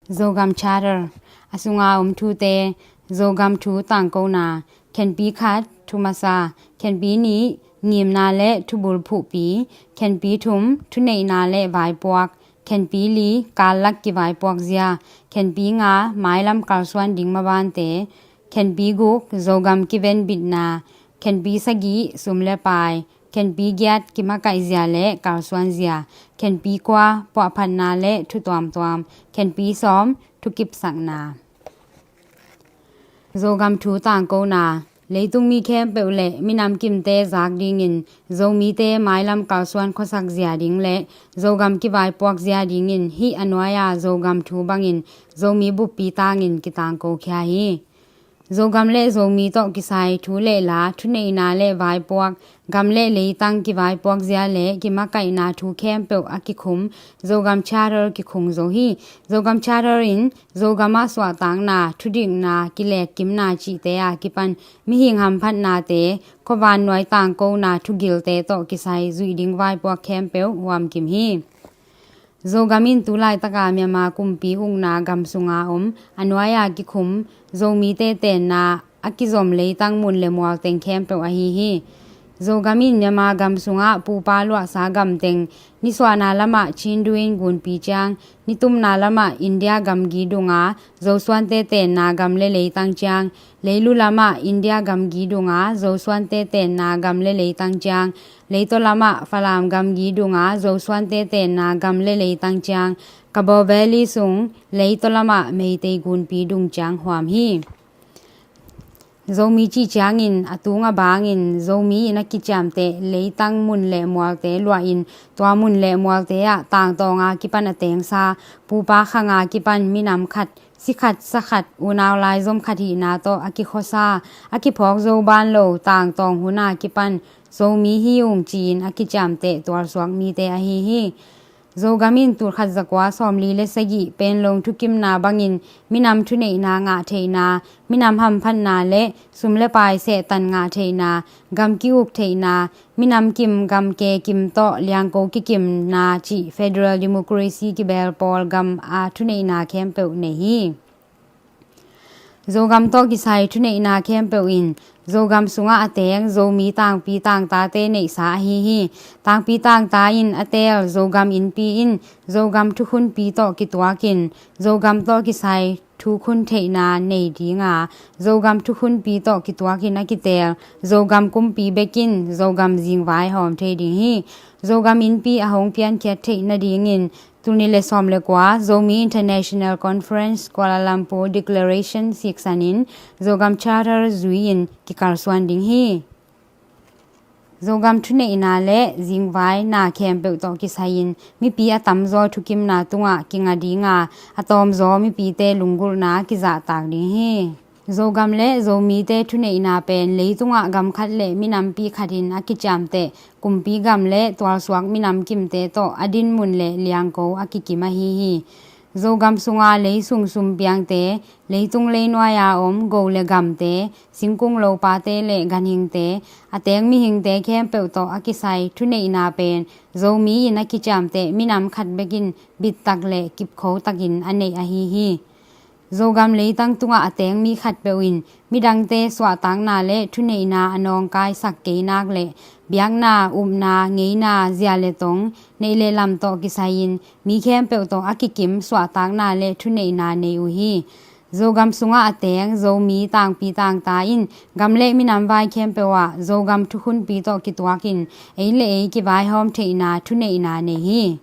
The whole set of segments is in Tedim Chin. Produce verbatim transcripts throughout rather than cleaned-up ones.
Zogam Charter, a sunga om thute. Zogam thu tangkona. Khenpi khat, thu masa. Khenpi nih, ngimna le thubul phuhpi. Khenpi thum, thuneihna le vaipuak. Khenpi li, kallak kivaipuak zia. Khenpi nga, mailam kalsuan ding mabante. Khenpi guk, Zogam kiven bitna. Khenpi sagih, sum le pai. Khenpi giat, kimakaih zia le kalsuan zia. Khenpi kua, puahphatna le thu tuamtuam. Khenpi sawm, thukipsakna. Zogam thu tangkona. Leitung mi khempeuh le minam kimte zak dingin Zomite mailam kalsuan khuasak zia ding le Zogam kivaipuak zia dingin hih a nuai-a Zogam thu bangin Zomi buppi tangin kitangko khia hi. Zogam le Zomi tawh kisai thu le la, thuneihna le vaipuak, gam le leitang kivaipuak zia le kimakaihna thu khempeuh a kikhum Zogam Charter kikhung zo hi. Zogam Charter in Zogam ah suahtakna, thudikna, kilekkimna cihte a kipan mihing hamphatnate, khuavannuai tangkona thugilte tawh kisai zuih ding vaipuak khempeuh huamkim hi. Zogam in tulaitaka Myanmar kumpi ukna gam sunga om a nuai-a kikhum Zomite tenna a kizom leitang mun le mual teng khempeuh ahi hi. Zogam in Myanmar gam sungah pupa luahsa gam teng, nisuahna lamah Chindu in gunpi ciang, nitumna lamah India gamgi dunga Zosuante tenna gam le leitang ciang, leilu lamah India gamgi dunga Zosuante tenna gam le leitang ciang, leitaw lamah Falam gamgi dunga Zosuante tenna gam le leitang ciang, Kabaw Valley sung leitaw lamah Meitei gunpi dung ciang huam hi. Zomi cih ciangin a tung a bangin Zomi in a kiciamteh leitang mun le mualte luahin tua mun le mualte ah tangtawnga kipan a tengsa, pupa khanga kipan minam khat, si khat, sa khat, unau laizom khat hihna tawh a kikhuasa, a kiphawk zo ban lo tangtawng huna kipan Zomi hi ung ci-in a kiciamteh tualsuak mite ahi hi. Zogam in tulkhat zakua sawmli le sagih Penlong thukimna bangin minam thuneihna ngah theihna, minam hamphatna le sum le pai sehtan ngah theihna, gam ki-uk theihna, minam kim gam ke kim tawh liangko kikimna cih federal democracy kibel pawl gam a thuneihna khempeuh nei hi. Zogam tawh kisai thuneihna khempeuh in Zogam sungah a teng Zomi tangpi tangtate neihsa ahi hi. Tangpi tangta in a teel Zogam innpi in Zogam thukhunpi tawh kituakin Zogam tawh kisai thukhun theihna nei dinga, Zogam thukhunpi tawh kituakin a kiteel Zogam kumpi bekin Zogam zingvai hawm thei ding hi. Zogam innpi a hong piankhiat theih nadingin Tulni le sawm le kua Zomi International Conference Kuala Lumpur Declaration siksanin Zogam Charter zui-in kikalsuan ding hi. Zogam thuneihna le zingvai na khempeuh tawh kisai-in mipi a tamzaw thukimna tungah kinga dinga, a tawmzaw mipite lunggulhna kizahtak ding hi. Zogam le Zomite thuneihna pen leitungah gam khat le minampi khatin a kiciamteh kumpi gam le tualsuak minam kimte tawh a dinmun le liangko a kikim ahi hi. Zogam sunga leisung sumpiangte, leitung leinuai-a om go le gamte, singkung lopate le ganhingte, a teng mihingte khempeuh tawh a kisai thuneihna pen Zomi in a kiciamteh minam khat bekin bittak le kipkhotakin a neih ahi hi. Zogam leitang tungah a teng mi khatpeuh in midangte suahtakna le thuneihna a nawngkaisak kei nak le biakna, upna, ngeina, zia le tong, neih le lam tawh kisai-in mi khempeuh tawh a kikim suahtakna le thuneihna nei uh hi. Zogam sungah a teng Zomi tangpi tangta in gam le minam vai khempeuh ah Zogam thukhunpi tawh kituakin ei le ei kivaihawm theihna thuneihna nei hi.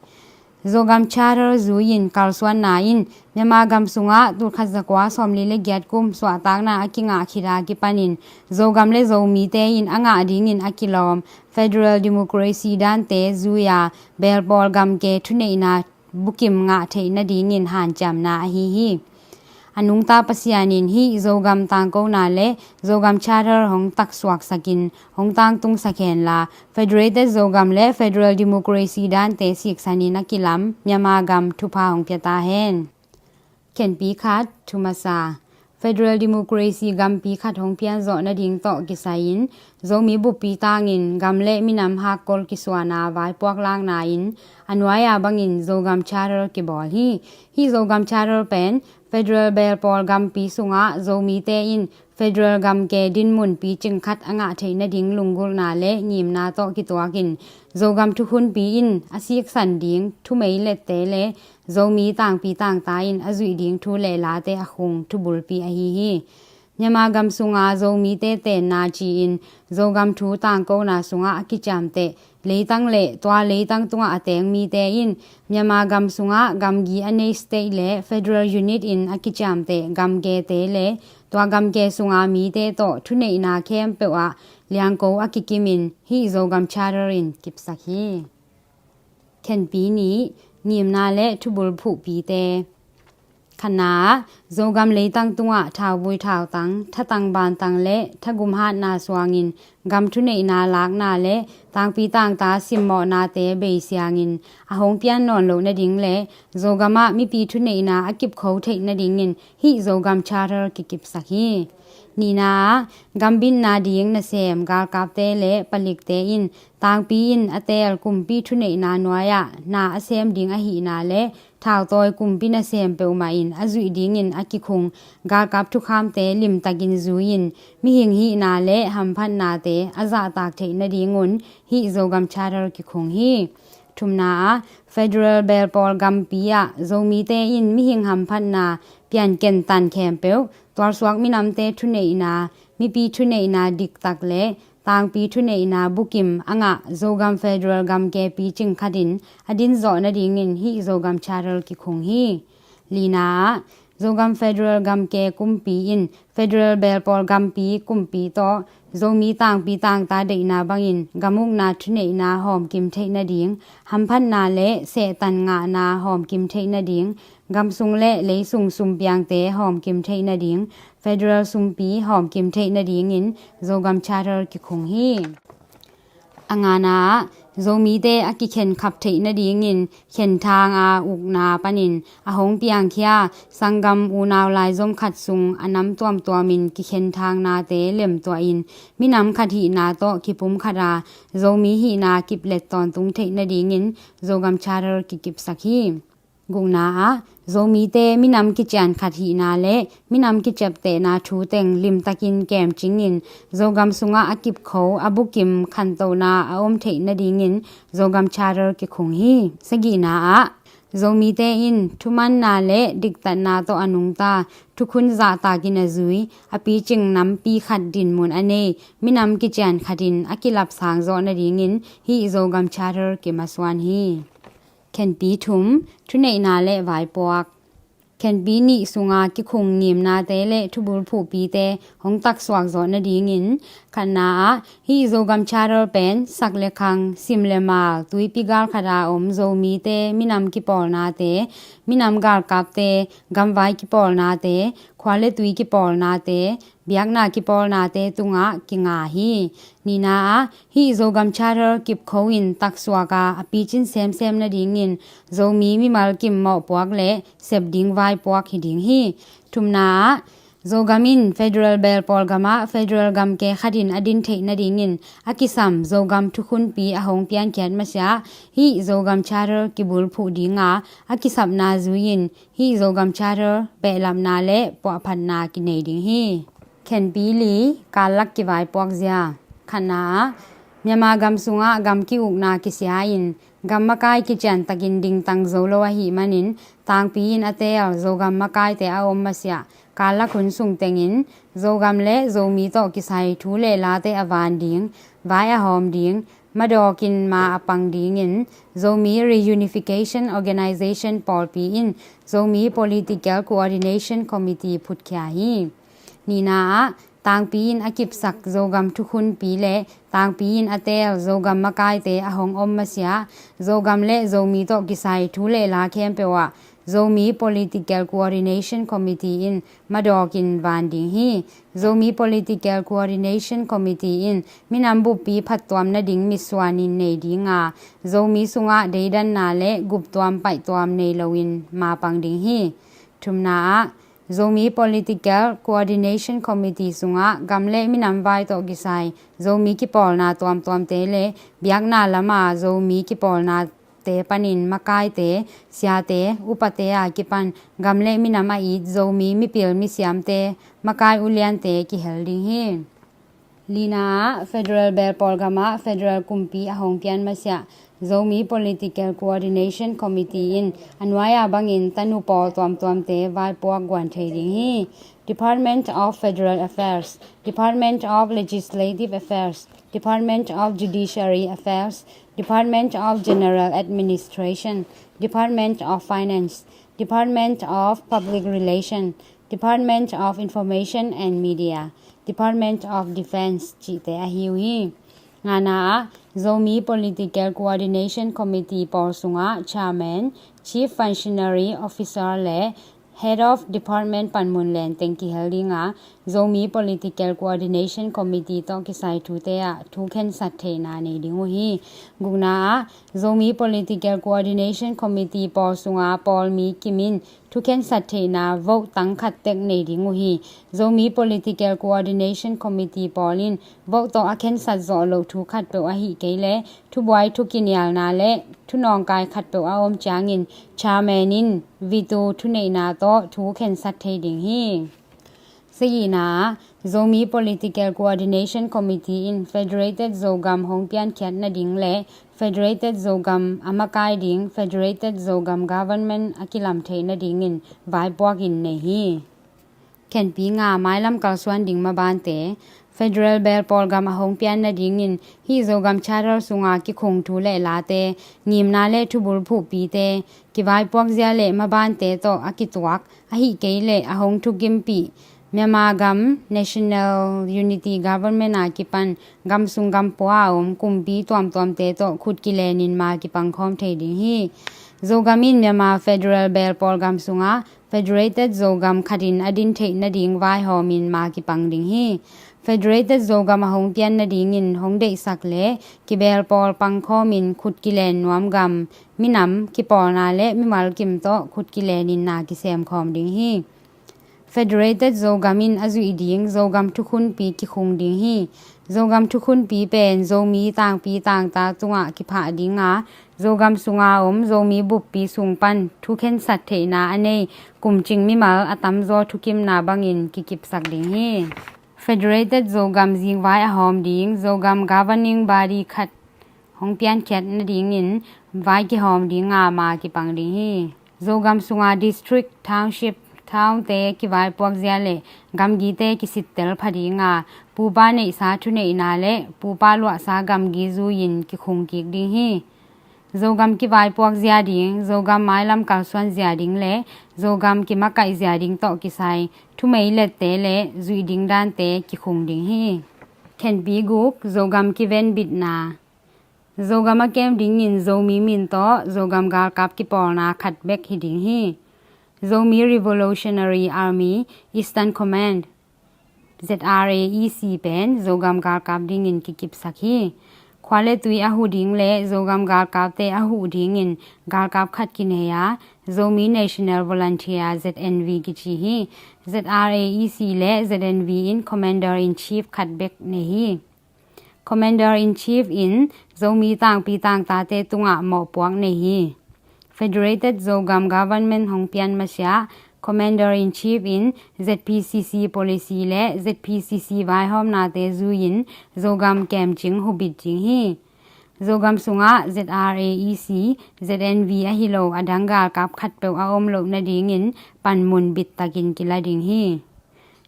Zogam Charter zui-in kalsuanna in Myanmar gam sungah tulkhat zakua sawmli le giat kum suahtakna a kingah khit a kipanin Zogam le Zomite in a ngah dingin a kilawm federal democracy dante zui-a belpawl gamke thuneihna bukim ngah theih nadingin hanciamna ahi hi. A nungta Pasian in hih Zogam tangkona le Zogam Charter hong taksuaksakin hong tangtungsak henla, Federated Zogam le Federal Democracy dante siksanin a kilam Myanmar gam thupha hong pia ta hen. Khenpi khat, thu masa. Federal Democracy gampi khat hong pianzawh nading tawh kisai-in Zomi buppi tangin gam le minam hakkol kisuana vaipuak lakna in a nuai-a bangin Zogam Charter kibawl hi. Hih Zogam Charter pen federal belpawl gampi sungah Zomite in federal gamke dinmun picing khat a ngah theih nading lunggulhna le ngimna tawh kituakin Zogam thukhunpi in a siksan ding thumei lette le Zomi tangpi tangta in a zuih ding thu le late a khung thubulpi ahi hi. Myanmar gam sunga Zomite tenna ci-in Zogam thu tangkona sungah a kiciamteh leitang le tua leitang tungah a teng mite in Myanmar gam sungah gamgi a nei state le federal unit in a kiciamteh gamkete le tua gamke sunga mite tawh thuneihna khempeuh ah liangko a kikimin hih Zogam Charter in kipsak hi. Khenpi nih, ngimna le thubul phuhpite. Khatna ah, Zogam leitang tungah thauvui thautang, thatang bantang le thagum hatna suangin gam thuneihna lakna le tangpi tangta simmawhnate beisiangin a hong pian nawn loh nading le Zogam ah mipi thuneihna a kipkho theih nadingin hih Zogam Charter kikipsak hi. Nihna ah, gambitna ding nasem galkapte le palikte in tangpi in a teel kumpi thuneihna nuai-ah na a sem ding ahihna le thautawi kumpi nasem peuhmah in a zuih dingin a kikhung galkap thukhamte limtakin zui-in mihing hihna le hamphatnate a zahtak theih nadingun hih Zogam Charter kikhung hi. Thumna ah, federal belpawl gampi ah Zomite in mihing hamphatna pianken tan khempeuh tualsuak minamte thuneihna, mipi thuneihna diktak le tangpi thuneihna bukim a ngah Zogam federal gamke picing khatin a dinzawh nadingin hih Zogam Charter kikhung hi. Lina ah, Zogam federal gamke kumpi in federal belpawl gampi kumpi tawh Zomi tangpi tangta deihna bangin gamukna thuneihna hawmkim theih nading, hamphatna le sehtan ngahna hawmkim theih nading, gamsung le leisung sumpiangte hawmkim theih nading, federal sumpi hawmkim theih nadingin Zogam Charter kikhung hi. A ngana ah, Zomite a kikhenkhap theih nadingin khenthang a ukna panin a hong piangkhia sanggam unau laizom khat sung a nam tuamtuamin kikhenthang nate lemtuahin minam khat hihna tawh kipum khata Zomi hihna kiplet tawntung theih nadingin Zogam Charter kikipsak hi. Gukna ah, Zomite minam kician khat hihna le minam kiciaptehna thu teng limtakin kemcingin Zogam sungah a kipkho a bukim khantohna a om theih nadingin Zogam Charter kikhung hi. Sagihna ah, Zomite in thumanna le diktatna tawh a nungta thukhun zahtakin a zui a picing nampi khat dinmun a nei minam kician khatin a kilapsang zawh nadingin hih Zogam Charter kimasuan hi. Khenpi thum, thuneihna le vaipuak. Khenpi nih sunga kikhung ngimnate le thubul phuhpite hong taksuak zawh nadingin khatna ah hih Zogam Charter pen sak le khang, sim le mal, tuipi gal khata om Zomite minam kipawlnate, minam galkapte, gamvai kipawlnate, khua le tui kipawlnate, biakna kipawlnate tungah kinga hi. Nihna ah hih Zogam Charter kipkho in taksuak a a picin semsem nadingin Zomi mimal kim mawhpuak le sep ding vaipuak hi ding hi. Thumna ah Zogam in federal belpawl gamah federal gamke khatin a din theih nadingin a kisam Zogam thukhunpi a hong piankhiat masiah hih Zogam Charter kibulphuh dinga a kisapna zui-in hih Zogam Charter behlapna le puahphatna kinei ding hi. Khenpi li, kallak kivaipuak zia. Khatna ah Myanmar gam sungah gam ki-ukna kisia-in gam makai kiciantakin dingtang zo lo ahih manin tangpi in a teel Zogam makaite a om masiah kallak hun sung tengin Zogam le Zomi tawh kisai thu le late a van ding, vai a hawm ding, madawkin ma a pang dingin Zomi Reunification Organization pawlpi in Zomi Political Coordination Committee phutkhia hi. Nihna ah tangpi in a kipsak Zogam thukhunpi le tangpi in a teel Zogam makaite a hong om masiah Zogam le Zomi tawh kisai thu le la khempeuh ah Zomi Political Coordination Committee in madawkin van ding hi. Zomi Political Coordination Committee in minam buppi phattuam nading mitsuanin nei dinga Zomi sungah deidanna le guptuam paihtuam nei loin mapang ding hi. Thumna ah Zomi Political Coordination Committee sungah gam le minam vai tawh kisai Zomi kipawlna tuamtuamte le biakna lama Zomi kipawlnate panin makaite, siate, upate a kipan gam le minam a it Zomi mipil misiamte, makai uliante kihel ding hi. Lina ah, Federal Belpawl gamah Federal kumpi a hong pian masiah Zomi Political Coordination Committee in a nuai-a bangin tanu pawl tuamtuamte vaipuak guan thei ding hi. Department of Federal Affairs, Department of Legislative Affairs, Department of Judiciary Affairs, Department of General Administration, Department of Finance, Department of Public Relation, Department of Information and Media, Department of Defense cihte ahi uh hi. Ngana ah, Zomi Political Coordination Committee pawl sungah Chairman, Chief Functionary Officer le Head of Department panmun lenteng kihel dinga, Zomi Political Coordination Committee tawh kisai thute ah thu khensat theihna nei ding uh hi. Gukna ah, Zomi Political Coordination Committee pawl sunga pawlmi kimin thu khensat theihna vote tang khat tek nei ding uh hi. Zomi Political Coordination Committee pawl in vote tawh a khensat zawh loh thu khatpeuh ahih kei le thubuai, thukinialna le thunawngkai khatpeuh a om ciangin Chairman in veto thuneihna tawh thu khensat thei ding hi. Sagihna ah, Zomi Political Coordination Committee in Federated Zogam hong piankhiat nading le Federated Zogam a makai ding Federated Zogam Government a kilam theih nadingin vaipuak in nei hi. Khenpi nga, mailam kalsuan ding mabante. Federal Belpawl gam a hong pian nadingin hih Zogam Charter sunga kikhung thu le late, ngimna le thubul phuhpite, kivaipuak zia le mabante tawh a kituak, ahih kei le a hong thukimpih Myanmar gam National Unity Government a kipan gam sung gam pua a om kumpi tuamtuamte tawh khut kilenin ma kipangkhawm thei ding hi. Zogam in Myanmar Federal Belpawl gam sunga Federated Zogam khatin a din theih nading vaihawmin ma kipang ding hi. Federated Zogam a hong pian nadingin hong deihsak le kibelpawl pangkhawmin khut kilen nuam gam, minam, kipawlna le mimal kim tawh khut kilenin na kisemkhawm ding hi. Federated Zogam in a zuih ding Zogam thukhunpi kikhung ding hi. Zogam thukhunpi pen Zomi tangpi tangta tungah kiphah dinga, Zogam sunga om Zomi buppi sung pan thukhensat theihna a nei kumcing mimal a tamzaw thukimna bangin kikipsak ding hi. Federated Zogam zingvai a hawm ding Zogam Governing Body khat hong piankhiat nadingin vai kihawm dinga ma kipang ding hi. Zogam sunga district, township, townte kivaipuak zia le gamgite kisittel pha dinga, pupa neihsa thuneihna le pupa luahsa gamgi zui-in kikhung kik ding hi. Zogam kivaipuak zia ding, Zogam mailam kalsuan zia ding le Zogam kimakaih zia ding tawh kisai thumei lette le zuih ding dante kikhung ding hi. Khenpi guk, Zogam kivenbitna. Zogam a kem dingin Zomi min tawh Zogam galkap kipawlna khat bek hi ding hi. Zomi Revolutionary Army Eastern Command, Z R A E C pen Zogam galkap dingin kikipsak hi. Khua le tui a huh ding le Zogam galkapte a huh dingin galkap khat kinei a, Zomi National Volunteer, Z N V kici hi. Z R A E C le Z N V in Commander in Chief khat bek nei hi. Commander in Chief in Zomi tangpi tangtate tungah mawhpuak nei hi. Federated Zogam Government hong pian masiah Commander in Chief in Z P C C policy le Z P C C vaihawmnate zui-in Zogam kemcing hubit ding hi. Zogam sungah Z R A E C, Z N V ahi lo a dang galkap khatpeuh a om loh nadingin panmun bittakin kila ding hi.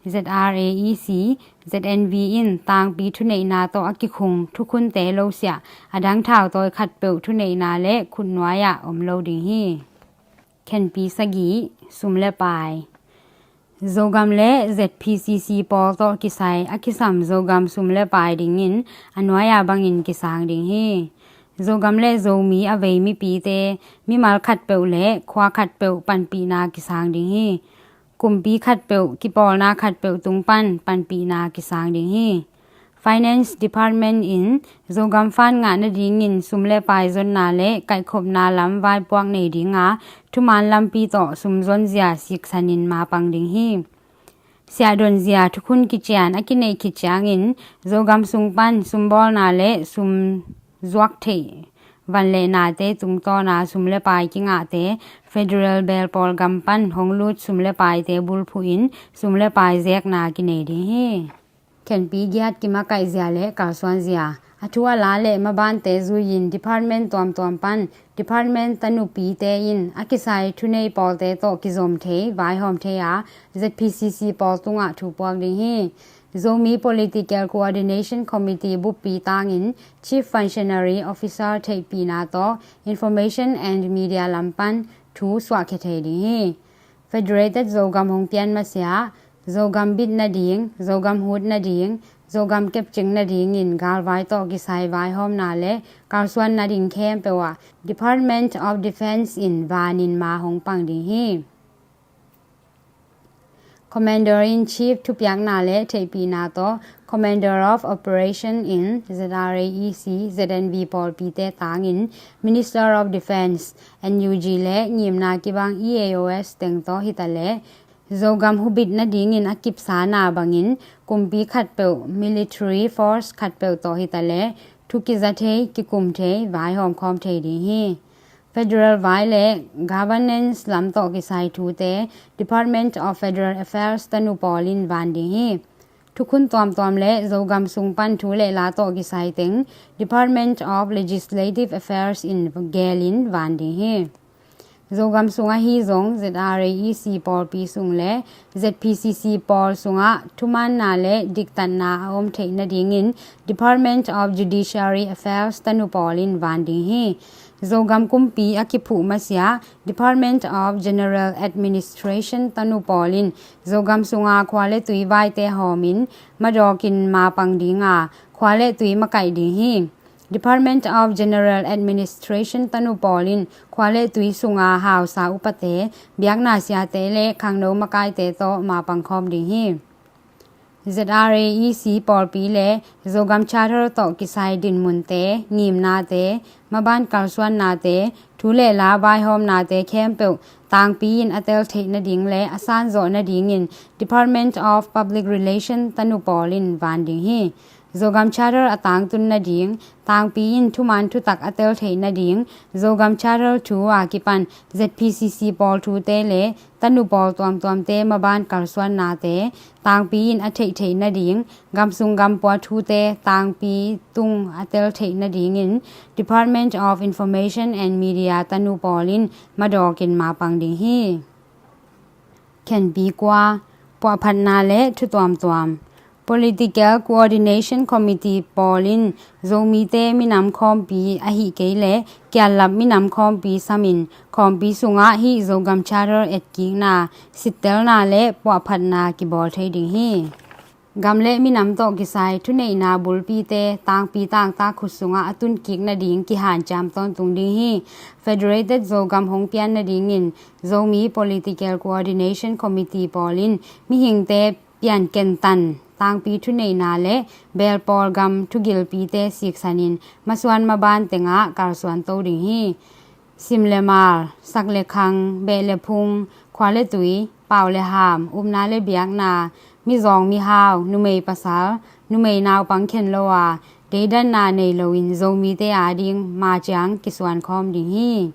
Z R A E C, Z N V in tangpi thuneihna tawh a kikhung thukhunte lo siah a dang thautawi khatpeuh thuneihna le khutnuai-ah om lo ding hi. Khenpi sagih, sum le pai. Zogam le Z P C C pawl tawh kisai a kisam Zogam sum le pai dingin a nuai-a bangin kisang ding hi. Zogam le Zomi a vei mipite, mimal khatpeuh le khua khatpeuh panpihna kisang ding hi. Kumpi khatpeuh, kipawlna khatpeuh tung pan panpihna kisang ding hi. Finance Department in Zogam fund ngah nadingin sum le pai zonna le kaihkhopna lam vaipuak nei dinga thuman lampi tawh sum zonzia siksanin mapang ding hi. Siahdonzia thukhun kician a kineih khit ciangin Zogam sung pan sumbawlna le sum zuak theih van le nate tungtawna sum le pai kingahte federal belpawl gam pan hong lut sum le paite bulphuhin sum le pai zekna kinei ding hi. Khenpi giat kimakaihzia le kalsuanzia a thu a la le mabante zuiin department tuamtuam pan department tanupite in a kisai thunei pawlte tawh kizom thei vaihawm thei a Z P C C pawl tungah thu puak ding hi. Zomi Political Coordination Committee buppi tangin Chief Functionary Officer theihpihna tawh Information and Media lam pan thu suahkhia thei ding hi. Federated Zogam hong pian masiah Zogam bit nading, Zogam hut nading, Zogam kepcing nadingin galvai tawh kisai vaihawmna le kalsuan nading khempeuh ah Department of Defence in vanin ma hong pang ding hi. Commander in Chief thupiakna le theihpihna tawh Commander of Operation in Z R A E C, Z N B pawlpite tangin Minister of Defence, N U G le ngimna kibang E A O S teng tawh hitaleh Zogam hubit nadingin a kipsana bangin kumpi khatpeuh, military force khatpeuh tawh hitaleh thu kiza thei, kikum thei, vaihawm khawm thei ding hi. Federal vai le governance lam tawh kisai thute Department of Federal Affairs tanu pawl in van ding hi. Thukhun tuamtuam le Zogam sung pan thu le la tawh kisai teng Department of Legislative Affairs in gelin van ding hi. Zogam sung ahi zong Z R A E C pawlpi sung le Z P C C pawl sungah thumaanna le diktatna a om theih nadingin Department of Judiciary Affairs tanu pawl in van ding hi. Zogam kumpi a kiphuh masiah Department of General Administration tanu pawl in Zogam sunga khua le tui vaite hawmin madawkin mapang dinga khua le tui makaih ding hi. Department of General Administration tanu pawl in khua le tui sunga hausa upate, biakna siate le khangno makaite tawh mapang khawm ding hi. Z R A E C pawlpi le Zogam Charter tawh kisai dinmunte, ngimnate, maban kalsuannate, thu le la vaihawmnate khempeuh tangpi in a tel theih nading le a sanzawh nadingin Department of Public Relation tanu pawl in van ding hi. Zogam Charter a tangtun nading, tangpi in thuman thutak a tel theih nading, Zogam Charter thu a kipan Z P C C pawl thute le tanu pawl tuamtuamte maban kalsuannate tangpi in a theih theih nading, gamsung gampua thute tangpi tung a tel theih nadingin Department of Information and Media tanu pawl in madawkin mapang ding hi. Khenpi kua, puahphatna le thu tuamtuam. Political Coordination Committee pawl in Zomite minam khawmpi ahi kei le kiallap minam khawmpi samin khawmpi sungah hih Zogam Charter etkikna, sittelna le puahphatna kibawl thei ding hi. Gam le minam tawh kisai thuneihna bulpite tangpi tangtak khut sungah a tunkik nading kihanciam tawntung ding hi. Federated Zogam hong pian nadingin Zomi Political Coordination Committee pawl in mihingte piankentan tangpi thuneihna le belpawl gam thugilpite siksanin masuan maban tengah kalsuan to ding hi. Sim le mal, sak le khang, beh le phung, khua le tui, pau le ham, upna le biakna, mizawng mihau, numei pasal, numei naupang khen lo a, deidanna nei loin Zomite ading maciang kisuan khawm ding hi.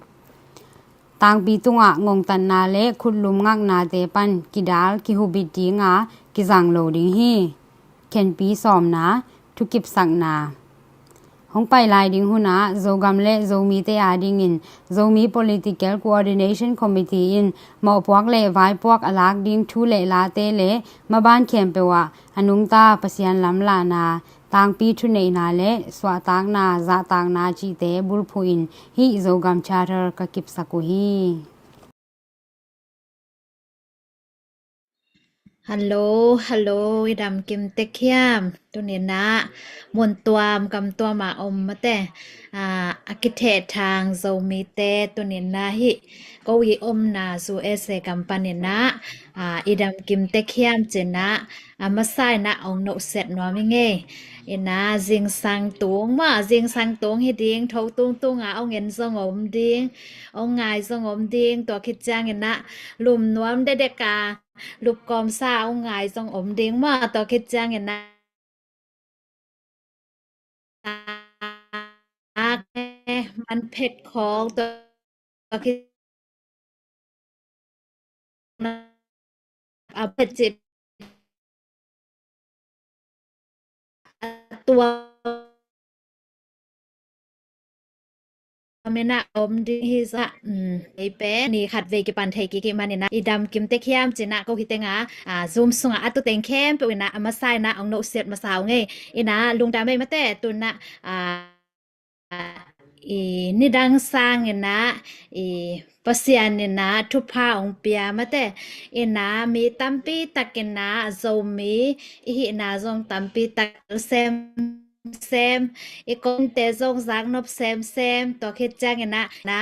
Tangpi tungah ngongtatna le khutlum ngaknate pan kidal kihubit dinga kizang lo ding hi. Khenpi sawmna, thukipsakna. Hong pai lai ding hunah Zogam le Zomite adingin Zomi Political Coordination Committee in mawhpuak le vaipuak a lak ding thu le late le maban khempeuh ah a nungta Pasian lamlahna, tangpi thuneihna le suahtakna, zahtakna cihte bulphuhin hih Zogam Charter ka kipsak uh hi. Hallo, hallo, i dam kim tek hiam? Tuni-in ah mun tuam gam tuam a om mate, a, a kithehthang Zomite tuni-in ah hih ko i omna U S A gam panin ah, a, i dam kim tek hiam ci-in ah, a masa in ah ong nohsiat nuam ing ei. In ah zingsang tung maw, zingsang tung hi ding, tho tung tung a ong en zong om ding, ong ngai zong om ding, tua khit ciangin ah lum nuam dekdek a, lup kawmsa ong ngai zong om ding maw, tua khit ciangin ah, man phet khawng, tua khit a phet cit a tua min ah om ding hi zah. Um, ei pen ni khat vei kipan thei kik hi manin ah, i dam kim tek hiam ci-in ah ko hi teng a, a, Zoom sungah a tu teng khempeuh in ah a masa in ah ong nohsiat masa ung ei. In ah lungdam ei mate, tu-in ah, a, i nidang sangin ah i Pasian in ah thupha ong pia mate, in ah mi tampi tak in ah Zomi i hihna zong tampi tak sem sem, i konte zong zaknop sem sem, tua khit ciangin ah, na,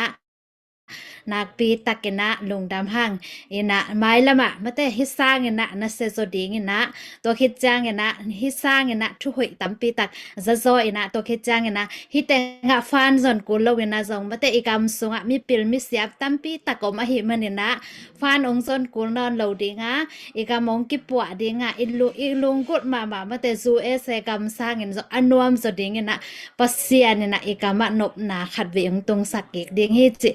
nakpi tak in ah lungdam hang. In ah mailam ah mate, hih sangin ah na sia zaw ding in ah, tua khit ciangin ah hih sangin ah thuhoih tampi tak za zaw in ah, tua khit ciangin ah hih teng ah fan zon kul lo in ah zong mate, i gam sungah mipil misiam tampi tak om ahih manin ah fan ong zon kul nawn lo ding a, i gam ong kipuah ding a, i lu-, i lunggulh mahmah mate, U S A gam sangin zong a nuam zaw ding in ah, Pasian in ah i gam ah nopna khat vei ong tungsak kik ding hi ci.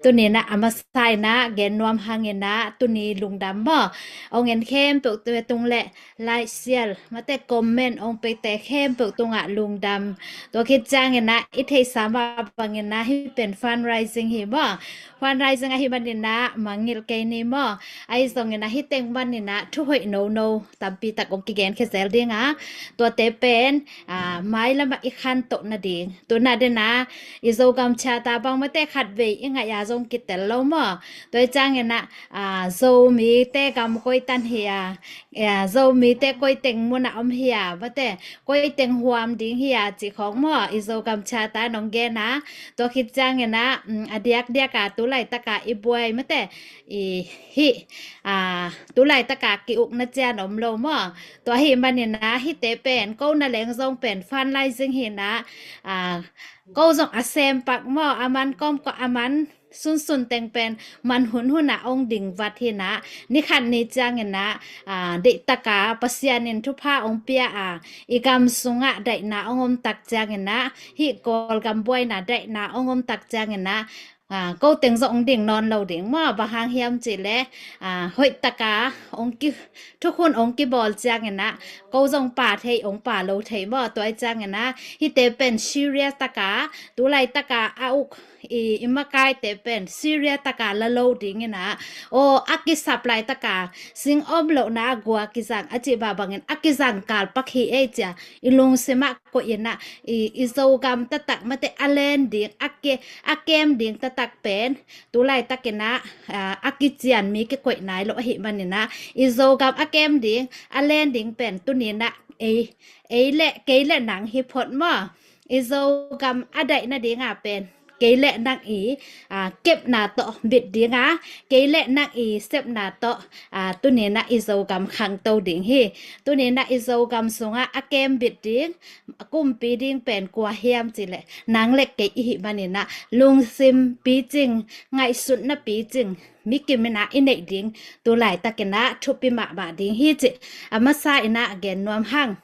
Tuni-in ah a masa in ah gen nuam hang in ah, tuni lungdam maw. Ong en khempeuh tung le, like, share mate, comment ong peite khempeuh tungah lungdam. Tua khit ciangin ah i theihsa mah bangin ah hih pen fundraising hi maw. Fundraising ahih manin ah mangngilh kei ni maw. Ahi zongin ah hih teng manin ah thuhoih nono tampi tak ong kigen khia zel ding a, tuate pen, a, mailam ah i khantoh nading. Tu-in ah den ah i Zogam Charter bang mate khat vei i ngaih a zong kitel lo maw. Tua hi ciangin ah, a, Zomite gam koi tan hi a, a, Zomite koi teng mun ah om hi a mate, koi teng huam ding hi a cih khawng maw, i Zogam Charter in ong gen a. Tua khit ciangin ah, um, a diakdiak a tu laitak a i buai mate, i hih, a, tu laitak a ki-ukna ciang om lo maw. Tua ahih manin ah hihte pen ko na leng zong pen fundraising hi in ah, a, ko zong a sem pak maw, a man kawmkawm, a man sunsun teng pen man hunhun ah ong ding vat hi in ah, ni khat ni ciangin ah, a, deihtak a Pasian in thupha ong pia a, i gam sungah daihna ong om tak ciangin ah, hih Kawlgam buaina daihna ong om tak ciangin ah, a, ko teng zong ong ding nawn lo ding maw, bang hang hiam cih leh, a, hoihtak a ong ki, thukhun ong kibawl ciangin ah ko zong pha thei, ong pha lo thei maw. Tua hi ciangin ah hihte pen serious tak a, tu laitak a a uk i, i makaite pen serious tak a la lo ding in ah, aw, a kisap laitak a sing om lohna a gua kizang a cih mah bangin a kizang kal pak hi ei ci a, i lungsim ah koih in ah, i, i Zogam taktak mate a len ding, a ke-, a kem ding taktak pen tu laitak in ah, a, a kician mi kikoih nai lo ahih manin ah, i Zogam a kem ding, a len ding pen tuni-in ah ei, ei le kei le nang hi phot maw. I Zogam a daih nading a pen kei le nang i, a, kepna tawh bit ding a, kei le nang i sepna tawh, a, tuni-in ah i Zogam khangto ding hi. Tuni-in ah i Zogam sungah a kem bit ding, a kumpi ding pen kua hiam cih leh nang le kei i hih manin ah, lungsim picing, ngaihsutna picing mi kim in ah i neih ding tu laitak in ah thupi mahmah ding hi cih a masa in ah gen nuam hang.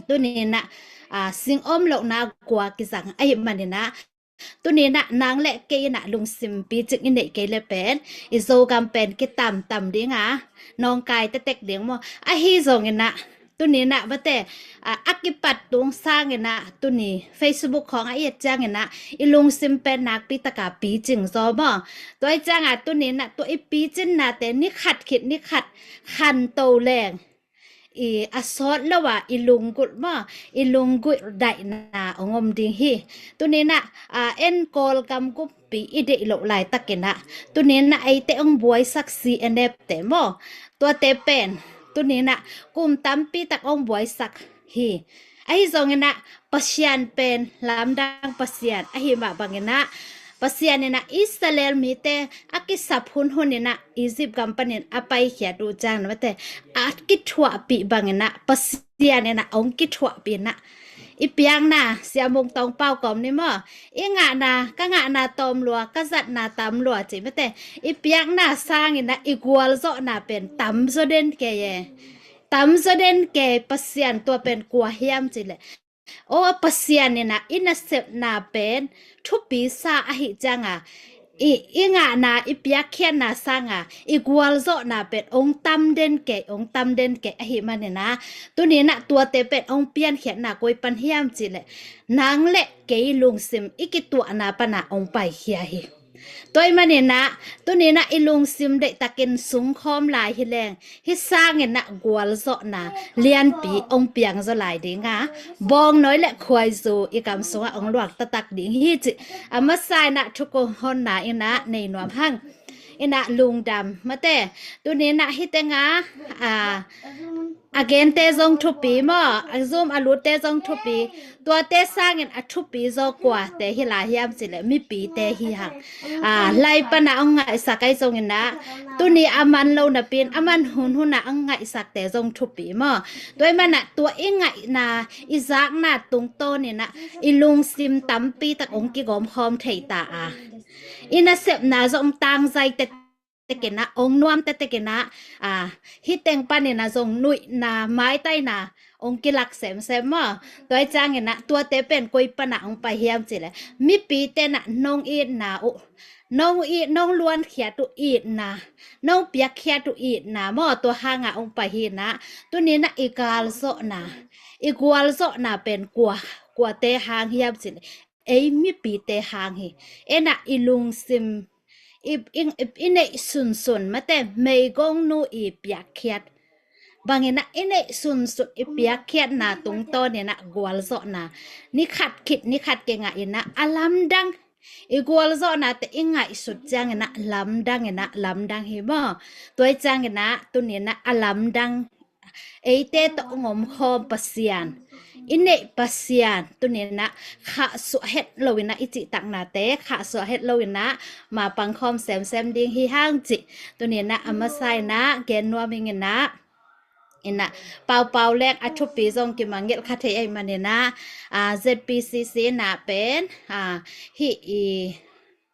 Tuni-in ah, a, sing om lohna gua kizang ahih manin ah, tuni-in ah nang le kei in ah lungsim picing i neih kei le pen i Zogam pen kitamtam ding a, nawngkai tektek ding maw. Ahi zongin ah tuni-in ah mate, a, a kipat tung sangin ah tuni Facebook khawng a i et ciangin ah i lungsim pen nakpi tak a picing zaw maw. Tua hi ciang a tuni-in ah tua i picinna te ni khat khit ni khat khanto leng, i, a sawt lo a i lunggulh maw, i lunggulh daihna ong om ding hi. Tuni-in ah, a, en Kawlgam kumpi i deih loh laitak in ah, tuni-in ah eite ong buaisak C N F te maw, tuate pen Tuni in ah kum tampi tak hong buaisak hi. Ahi zongin ah Pasian pen lamdang Pasian ahi mah bangin ah, Pasian in ah Israel mite a kisap hunhun in ah Egypt gam panin a paikhiat uh ciangin mate, a kithuahpih bangin ah Pasian in ah hong kithuahpih in ah, i piakna, Sia Mung Tawng Pau kawm ni maw, i ngahna, ka ngahna tawm lua, ka zatna tam lua ci mate, i piakna sangin ah i gualzawhna pen tamzaw den kei e. Tamzaw den kei. Pasian tua pen kua hiam cih leh, aw, Pasian in ah i nasepna pen thupi sa ahih ciangin ah, i, i ngahna, i piakkhiatna sangin ah i gualzawhna pen hong tam den kei, hong tam den kei ahih manin ah, tuni in ah tuate pen hong piankhiatna koi pan hiam cih leh, nang le kei lungsim i kituahna pan ah hong paikhia hi. Tua ahih manin ah, tuni in ah i lungsim deihtakin sungkhawm lai hi leng, hih sangin ah gualzawhna lianpi hong piangzaw lai ding a, bawngnawi le khuaizu i kam sungah hong luang taktak ding hi cih a masa in ah thukong honna in ah nei nuam hang. In ah lungdam mate. Tuni in ah hih teng ah, a, a gente zong thupi maw, a Zoom a lutte zong thupi. Tuate sangin a thupi zaw kuate hi lai hiam cih leh mipite hi hang. A, lai pan ah hong ngaihsak ahi zongin ah, tuni a man lo napi in a man hunhun ah hong ngaihsakte zong thupi maw. Tua ahih manin ah tua i ngaihna, i zakna tungtawnin ah i lungsim tampi tak hong kigawmkhawm thei ta a, i nasepna zong tangzai tektek in ah, hong nuam tektek in ah, a, hih teng panin ah zong nuihna, maitaina hong kilak semsem maw. Tua ahih ciangin ah tuate pen koi pan ah hong pai hiam cih leh, mipite in ah nong itna uh, nong it, nong luankhiat uh itna, nong piakkhiat uh itna maw, tua hang ah hong pai hi in ah, tuni in ah i galzawhna, i gualzawhna pen kua, kuate hang hiam cih leh, ei mipite hang hi. En ah i lungsim, i, i, i neih sunsun mate, meigongnu i piakkhiat bangin ah i neih sunsun i piakkhiatna tungtawnin ah gualzawhna ni khat khit ni khat kingah in ah a lamdang, i gualzawhnate i ngaihsut ciangin ah lamdang in ah lamdang hi maw. Tua ahih ciangin ah tuni in ah a lamdang, eite tawh hong omkhawm Pasian, i neih Pasian, tuni in ah khahsuah het lo in ah i cihtaknate khahsuah het lo in ah mapangkhawm semsem ding hi hang cih tuni in ah a masa in ah gen nuam ing in ah. In ah paupau leng a thupi zong kimangngilh kha thei ahih manin ah, a, Z P C C in ah pen, a, hih i,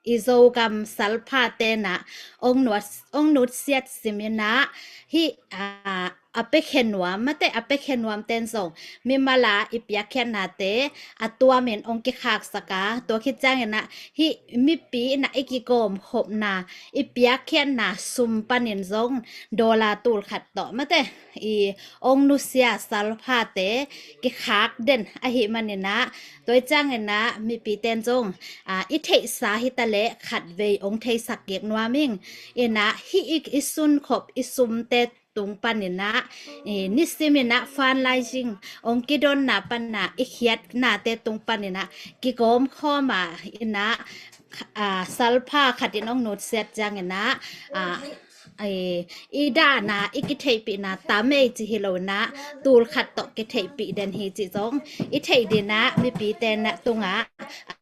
i Zogam salphate in ah hong nuat, hong nutsiat sim in ah, hih, a, a piakhia nuam mate, a piakhia nuamte in zong mimal a i piakkhiatnate a tuamin hong kikhaksak a, tua khit ciangin ah hih mipi in ah i kigawmkhopna, i piakkhiatna sum panin zong dollar tul khat tawh mate, i hong nusia salphate kikhak den ahih manin ah, tua ahih ciangin ah mipite in zong, a, i theihsa hi ta leh khatvei hong theisak kik nuam ing. In ah hih i, i sunkhop i sumte tung panin ah, i, nisim in ah fundraising hong kidonna pan ah i khiatnate tung panin ah kigawmkhawm a, in ah, a, salpha khat in hong nutsiat ciangin ah, a, i, i dahna, i kitheihpihna tam ei ci hi lo in ah, tul khat tawh kitheihpih den hi cih zong i theih ding ah mipite in ah tungah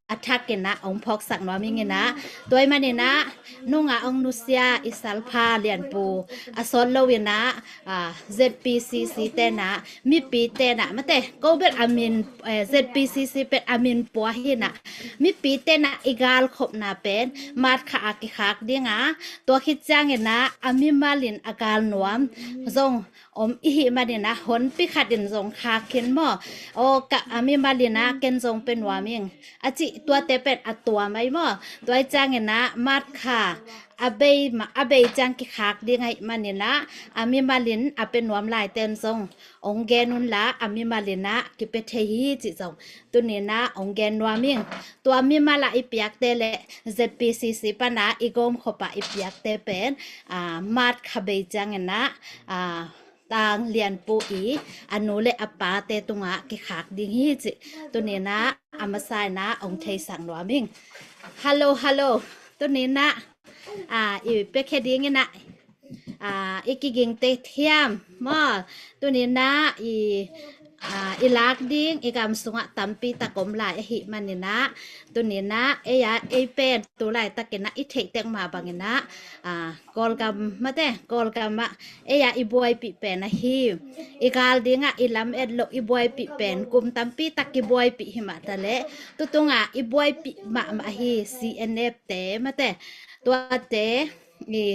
a thak in ah hong phawksak nuam ing in ah. Tua ahih manin ah nungah hong nusia i salpha lianpu a sawt lo in ah, a, Z P C C te in ah, mipite in ah mate, ko bel a min, eh, Z P C C pen a min pua hi in ah, mipite in ah i galkhopna pen March kha a kikhak ding a, tua khit ciangin ah a mimal in a gal nuam zong om i hih manin ah honpi khat in zong khak khin maw. Aw, ka, a mimal in ah ken zong pe nuam ing a cih tuate pen a tuam ahi maw. Tua ahih ciangin ah March kha a bei ma, a bei ciang kikhak ding ahih manin ah a mimal in a pe nuam laite in zong hong gen un la, a mimal in ah kipia thei hi cih zong tuni in ah hong gen nuam ing. Tua mimal ah i piakte le Z P C C pan ah i gawmkhop ah i piakte pen, a, March kha bei ciangin ah, a, Tang Lianpu i a nu le a pate tungah kikhak ding hi cih tuni in ah a masa in ah hong theisak nuam ing. Hello, hello. Tuni in ah, a, i piakhia ding in ah ah, i kigingte thiam maw, tuninah i, ah, i lak ding i gam sungah tampi tak om lai ahih maninah, tuninah ei a ei pen tu laitakinah i theih tek mah banginah, ah, Kawlgam mate, Kawlgamah ei a i buaipih pen ahi. I gal dingah i lam et loh i buaipih pen kum tampi tak i buaipih hi mah taleh, tutungah i buaipih mahmah ahi C N F te mate, tuate i,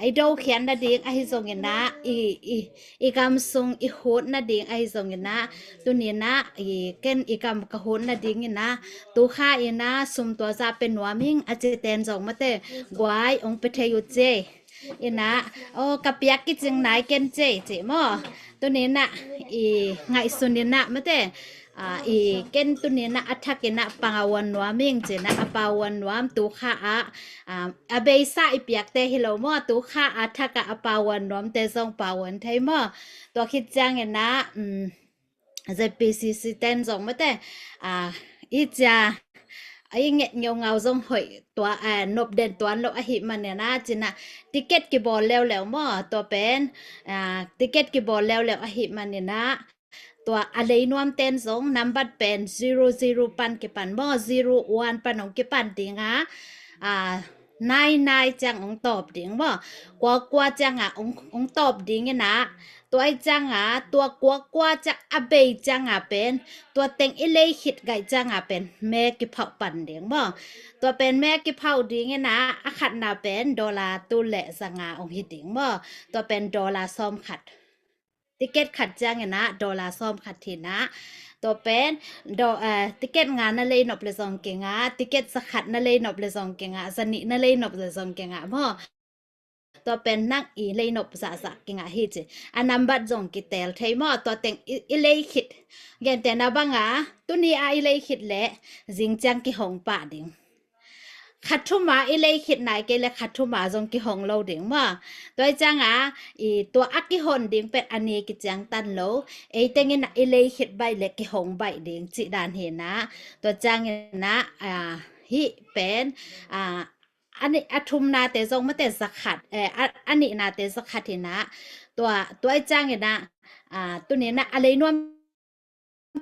i dokhiat nading ahi zonginah, i, i, i gam sung i hut nading ahi zonginah, tuninah i ken i gam ka hut nadinginah, tukha inah sum tua zah pe nuam ing a citen zong mate, guai ong pe thei uh ci. Inah, aw, ka piak kicing nai ken ci ci maw. Tuninah i ngaihsun inah mate, ah, i ken tuninah a thakinah pang a uan nuam ing cinah, a pau uan nuam, tukha ah, ah, a beisa i piakte hi lo maw, tukha a thakah a pau uan nuamte zong pau uan thei maw. Tua khit cianginah, um, Z P C C ten zong mate, ah, i cia, i nget ngeungau zong hoih tua, ah, nop den tuan lo ahih maninah cinah, ticket kibawl leuleu maw, tua pen, ah, ticket kibawl leuleu ahih maninah, tua a lei nuamten zong nambat pen zero zero pan kipan maw, zero one pan ong kipan dinga, ah, nai nai ciang ong tawp ding maw, kua kua cianga ong, ong tawp dinginah, tua i cianga, tua kua kua ciang a bei cianga pen, tua teng i lei khit gaih cianga pen me kiphauh pan ding maw. Tua pen me kiphauh dinginah, a khatna pen dollar tul le zanga ong hi ding maw. Tua pen dollar sawm khat. Ticket khat cianginah dollar sawm khat hinah. Tua pen do, eh, ticket nga na lei nop le zong kingah, ticket za khat na lei nop le zong kingah, za nih na lei nop le zong kingah maw. Tua pen nang i lei nop zahzah kingah hi ci. A nambat zong kitel thei maw, tua teng i, i lei khit. Gentehna banga, tuni a i lei khit le zing ciang kihong pah ding. Khathuma i lei khit nai kei le khathuma zong kihong lo ding maw. Tua i cianga, i tua a kihon ding pen a ni kiciang tan lo. Ei tengin i lei khit baih le kihong baih ding cih dan hinah. Tua cianginah, ah, hih pen, ah, a nih, a thumnate zong mate za khat, eh, a, a nihnate za khat hinah. Tua, tua i cianginah, ah, tuninah a lei nuam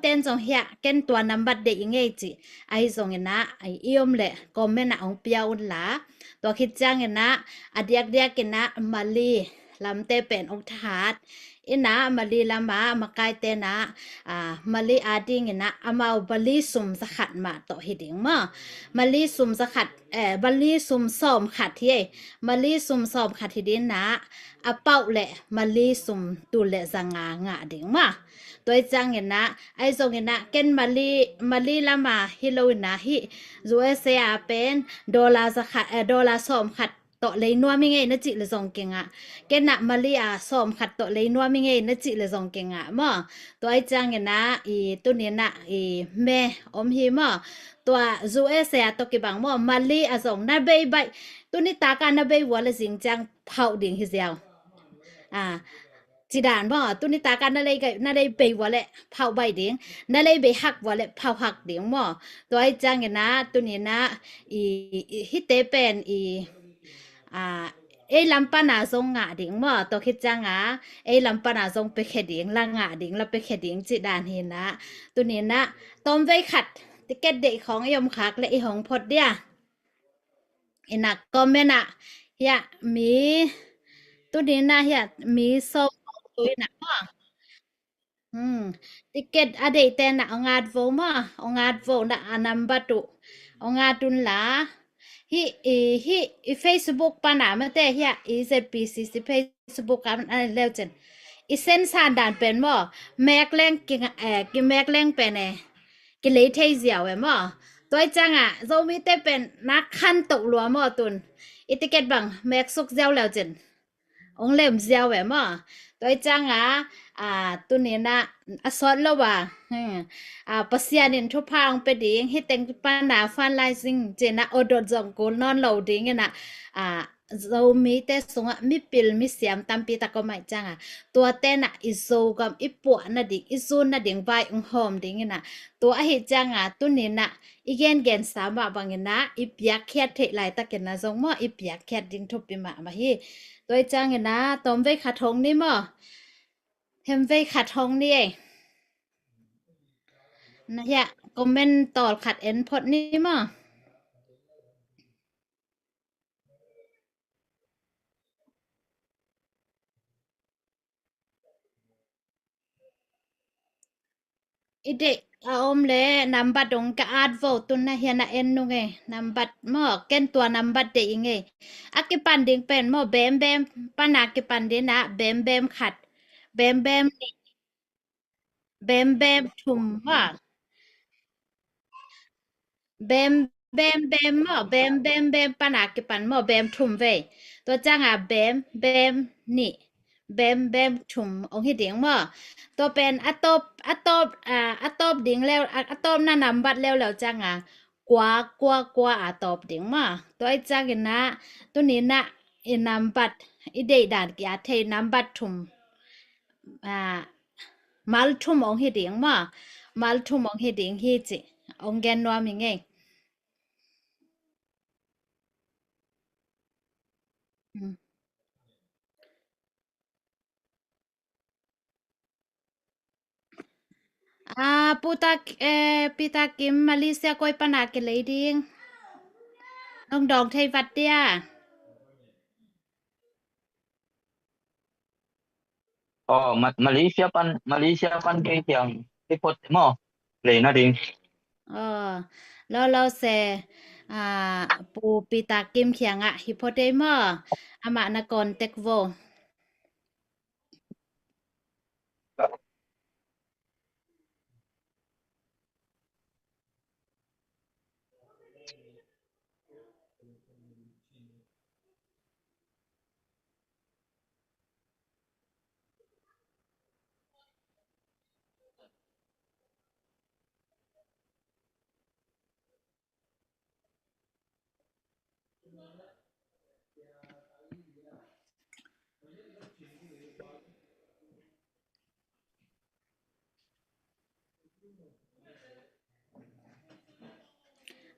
ten zong hiah ken tua nambat deih i ngei cih ahi zonginah, i om le comment ah ong pia unla. Tua khit cianginah a diakdiakinah Mali lamte pen ong thahat inah, Mali lama makaite inah, ah, Mali adinginah amau Mali sum za khat mah tawh hi ding maw. Mali sum za khat, eh, Mali sum sawm khat hi ei. Mali sum sawm khat hi dinginah, a pauh le Mali sum tul le zanga ngah ding maw. Tua i cianginah, ahi zonginah, ken Mali, Mali lama hi loinah hih U S A a pen dollar za khat, eh, dollar sawm khat tawh lei nuam i ngei na cih le zong kingah. Kenah Mali a sawm khat tawh lei nuam i ngei na cih le zong kingah maw. Tua i cianginah, i tuninah, i me om hi maw. Tua U S A a tawh kibang maw, Mali a zong na bei baih. Tuni taka na bei vua le zing ciang phauh ding hi ziau. Ah, cidan maw, tuni taka na lei gai, na lei bei vua le phauh baih ding, na lei bei hak vua le phauh hak ding maw. Tua i cianginah, tuninah, i, i, hihte pen i, ah, ei lam pana zong ngah ding maw, tua khit cianga, ei lam pana zong pekhe ding, la ngah ding, la pekhe ding cih dan hinah, tuninah, tawmvei khat, ticket deih khawng i om khak le i hong phot dia. Inah comment ah, hiah mi, tuninah hiah mi sawm tu inah maw. Hmm. Ticket a deihte inah ong at vo maw, ong at vo inah a nambat uh. Ong at unla. Hih, i, hih, i Facebook pana mate hiah, i Z P C C Facebook a, a leu cin. I sensan dan pen maw, mek leng ki, eh, ki mek leng pen eh. Kilei thei ziau e maw. Tua i ciangah, Zomite pen na khantoh lua maw tun. I ticket bang, mek suk ziau leu cin. Ong lem ziau e maw. Tua i ciangah, ah, tuninah, a sawt lo a. Hmm. Ah, Pasian in thupha ong pe ding, hih teng pana fundraising cinah odot zong kul nawn lo dinginah. Ah, Zomite sungah mipil misiam tampi tak om ahih cianga, tuate na i Zogam i puah nading, i zun nading vai ung hawm ding ina, tua ahih cianga tuni na i gengen sa mah bangina i piakkhiat theih laitakina zong maw, i piakkhiat ding thupi mahmah hi. Tua ahih ciangina tawmvei khat hong ni maw? Hemvei khat hong ni ei. Na hiah comment tawl khat en phot ni maw? I deih a om le nambat dong ka at vo, tun na hian a en nung e. Nambat maw, ken tua nambat deih ing e. A kipan ding pen maw, bem bem, pana kipan ding na bem bem khat, bem bem nih, bem bem thum maw. Bem bem bem maw, bem bem bem pana kipan maw, bem thum vei. Tua cianga bem bem nih, bem bem thum ong hi ding maw. Tua pen a tawp, a tawp, a, a tawp ding leu, a, a tawpna nambat leuleu cianga kua, kua, kua a tawp ding maw. Tua ahih ciangina tuni na i nambat, i deihdan kia thei nambat thum, a, mal thum ong hi ding maw. Mal thum ong hi ding hi ci ong gen nuam ing e. Mm. A, Pu Ta, eh, Pi Ta Kim, Malaysia koi pana kilei ding? Nong dawng thei vat dia? Aw, Ma-, Malaysia pan, Malaysia pan kei kiang hi phot maw, lei nading. Aw, lo lo se, a, Pu Pi Ta Kim kiangah hi phot ei maw? Amah na contact vo.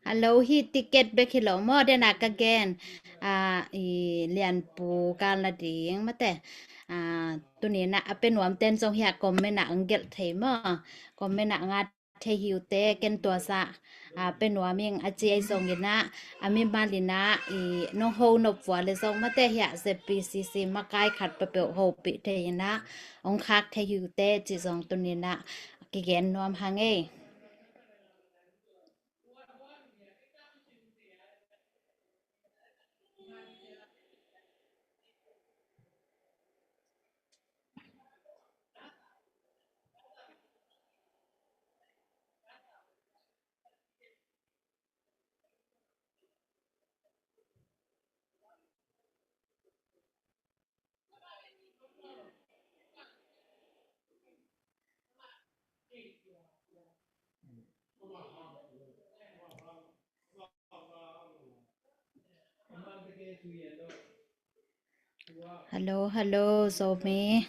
Hello, hi ticket bek hi lo maw, dena ka gen. A, i Lianpu kal na ding mate. A, tuni na a pe nuam ten zong hi a comment a ang gelh thei maw. Comment a nga thei hi uh teh, ken tua sa, a, pe nuam ing a ci ei zongin ah, a mimal in ah, i, nong ho nop vua le zong mate hi a Z P C C makai khat peuhpeuh hopih thei in ah, ong khak thei hi uh teh ci zong tuni in ah kigen nuam hang ei. Hello, hello, Zomi.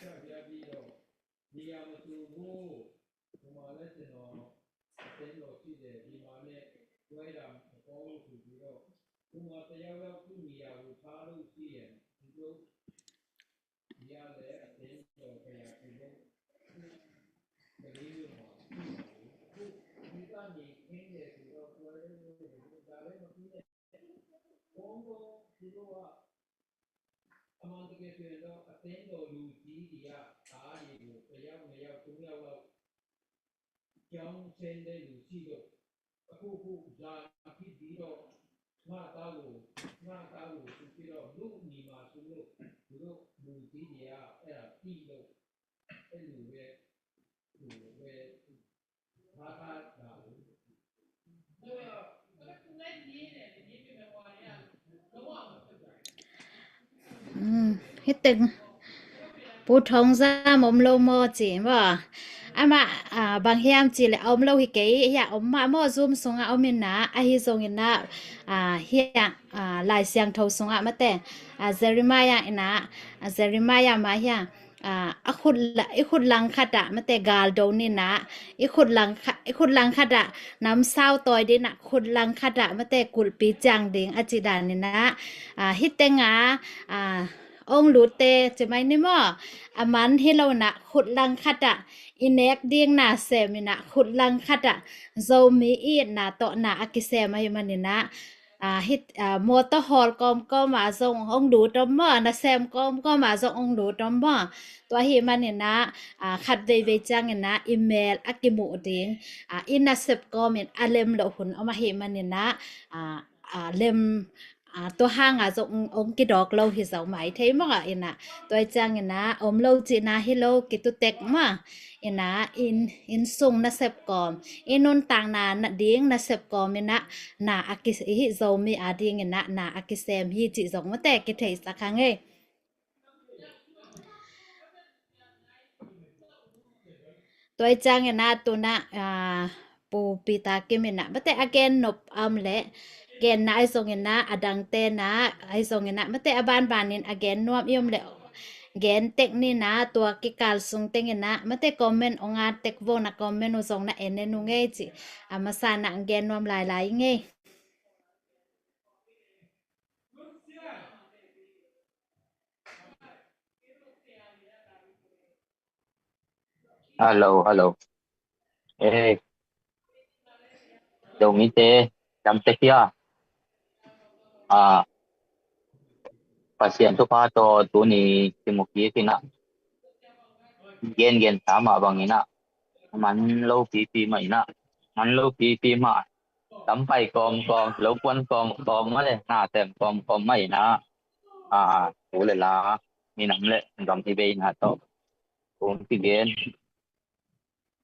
Hi teng Pu Thong Zam om lo maw ci maw? amah, ah, bang hiam cih leh a om lo hi kei, hiah om mah maw, Zoom sungah om inah, ahi zongin ah, ah, hiah, ah, Lai Siangtho sungah mate, ah, Jeremiah inah, ah, Jeremiah mah hiah, ah, a khut la-, i khut langkhat ah mate gal do ninah, i khut langkhat, i khut langkhat ah namsau tawi dinah, khut langkhat ah mate kulhpi ciang ding a cih dan inah, ah, hih tengah, ah, ong lutte ci mai ni maw, a man hi lo inah khut langkhat ah i nek ding na sem inah khut langkhat ah Zomi i itna tawh na a kisem ahih maninah, ah, hih, ah, mawtaw hawl kawmkawm ah zong ong lut om maw, nasem kawmkawm ah zong ong lut om maw. Tua ahih maninah, ah, khat veivei cianginah i mel a kimuh ding, ah, i nasep kawmin a lem loh hun om ahih maninah, ah, ah, lem, ah, tua hangah zong ong, ong kidawk lo hi zo mai thei maw inah. Tua ih cianginah om lo cihna hi lo, kitutek maw inah, inn, inn sung nasep kawm, i nuntakna na ding nasep kawm inah na a ki, hih Zomi a ding inah na a kisem hi cih zong mate kitheisak hang ei. Tua ih cianginah tunah, ah, Pu Peter Kim inah mate a gen nop a om leh, genna ahi zonginah, a dangte na ahi zonginah mate a banbanin a gen nuam i om leh gen tek ninah, tua kikal sung tenginah mate comment ong at tek vo, na comment uh zong na en en uh ngei ci. A masa na gen nuam lailai i ngei. Hello, hello. Eh, Zomite, dam tek hia? Ah, Pasian thupha tawh tuni kimu kik inah, gen gen ta mah banginah, man lo pipi mah inah, man lo pipi mah, tam pai kawmkawm, lo puan kawmkawm mah le, na sem kawmkawm mah inah, ah, tu le la, minam le gam i bei na tawh kong kigen,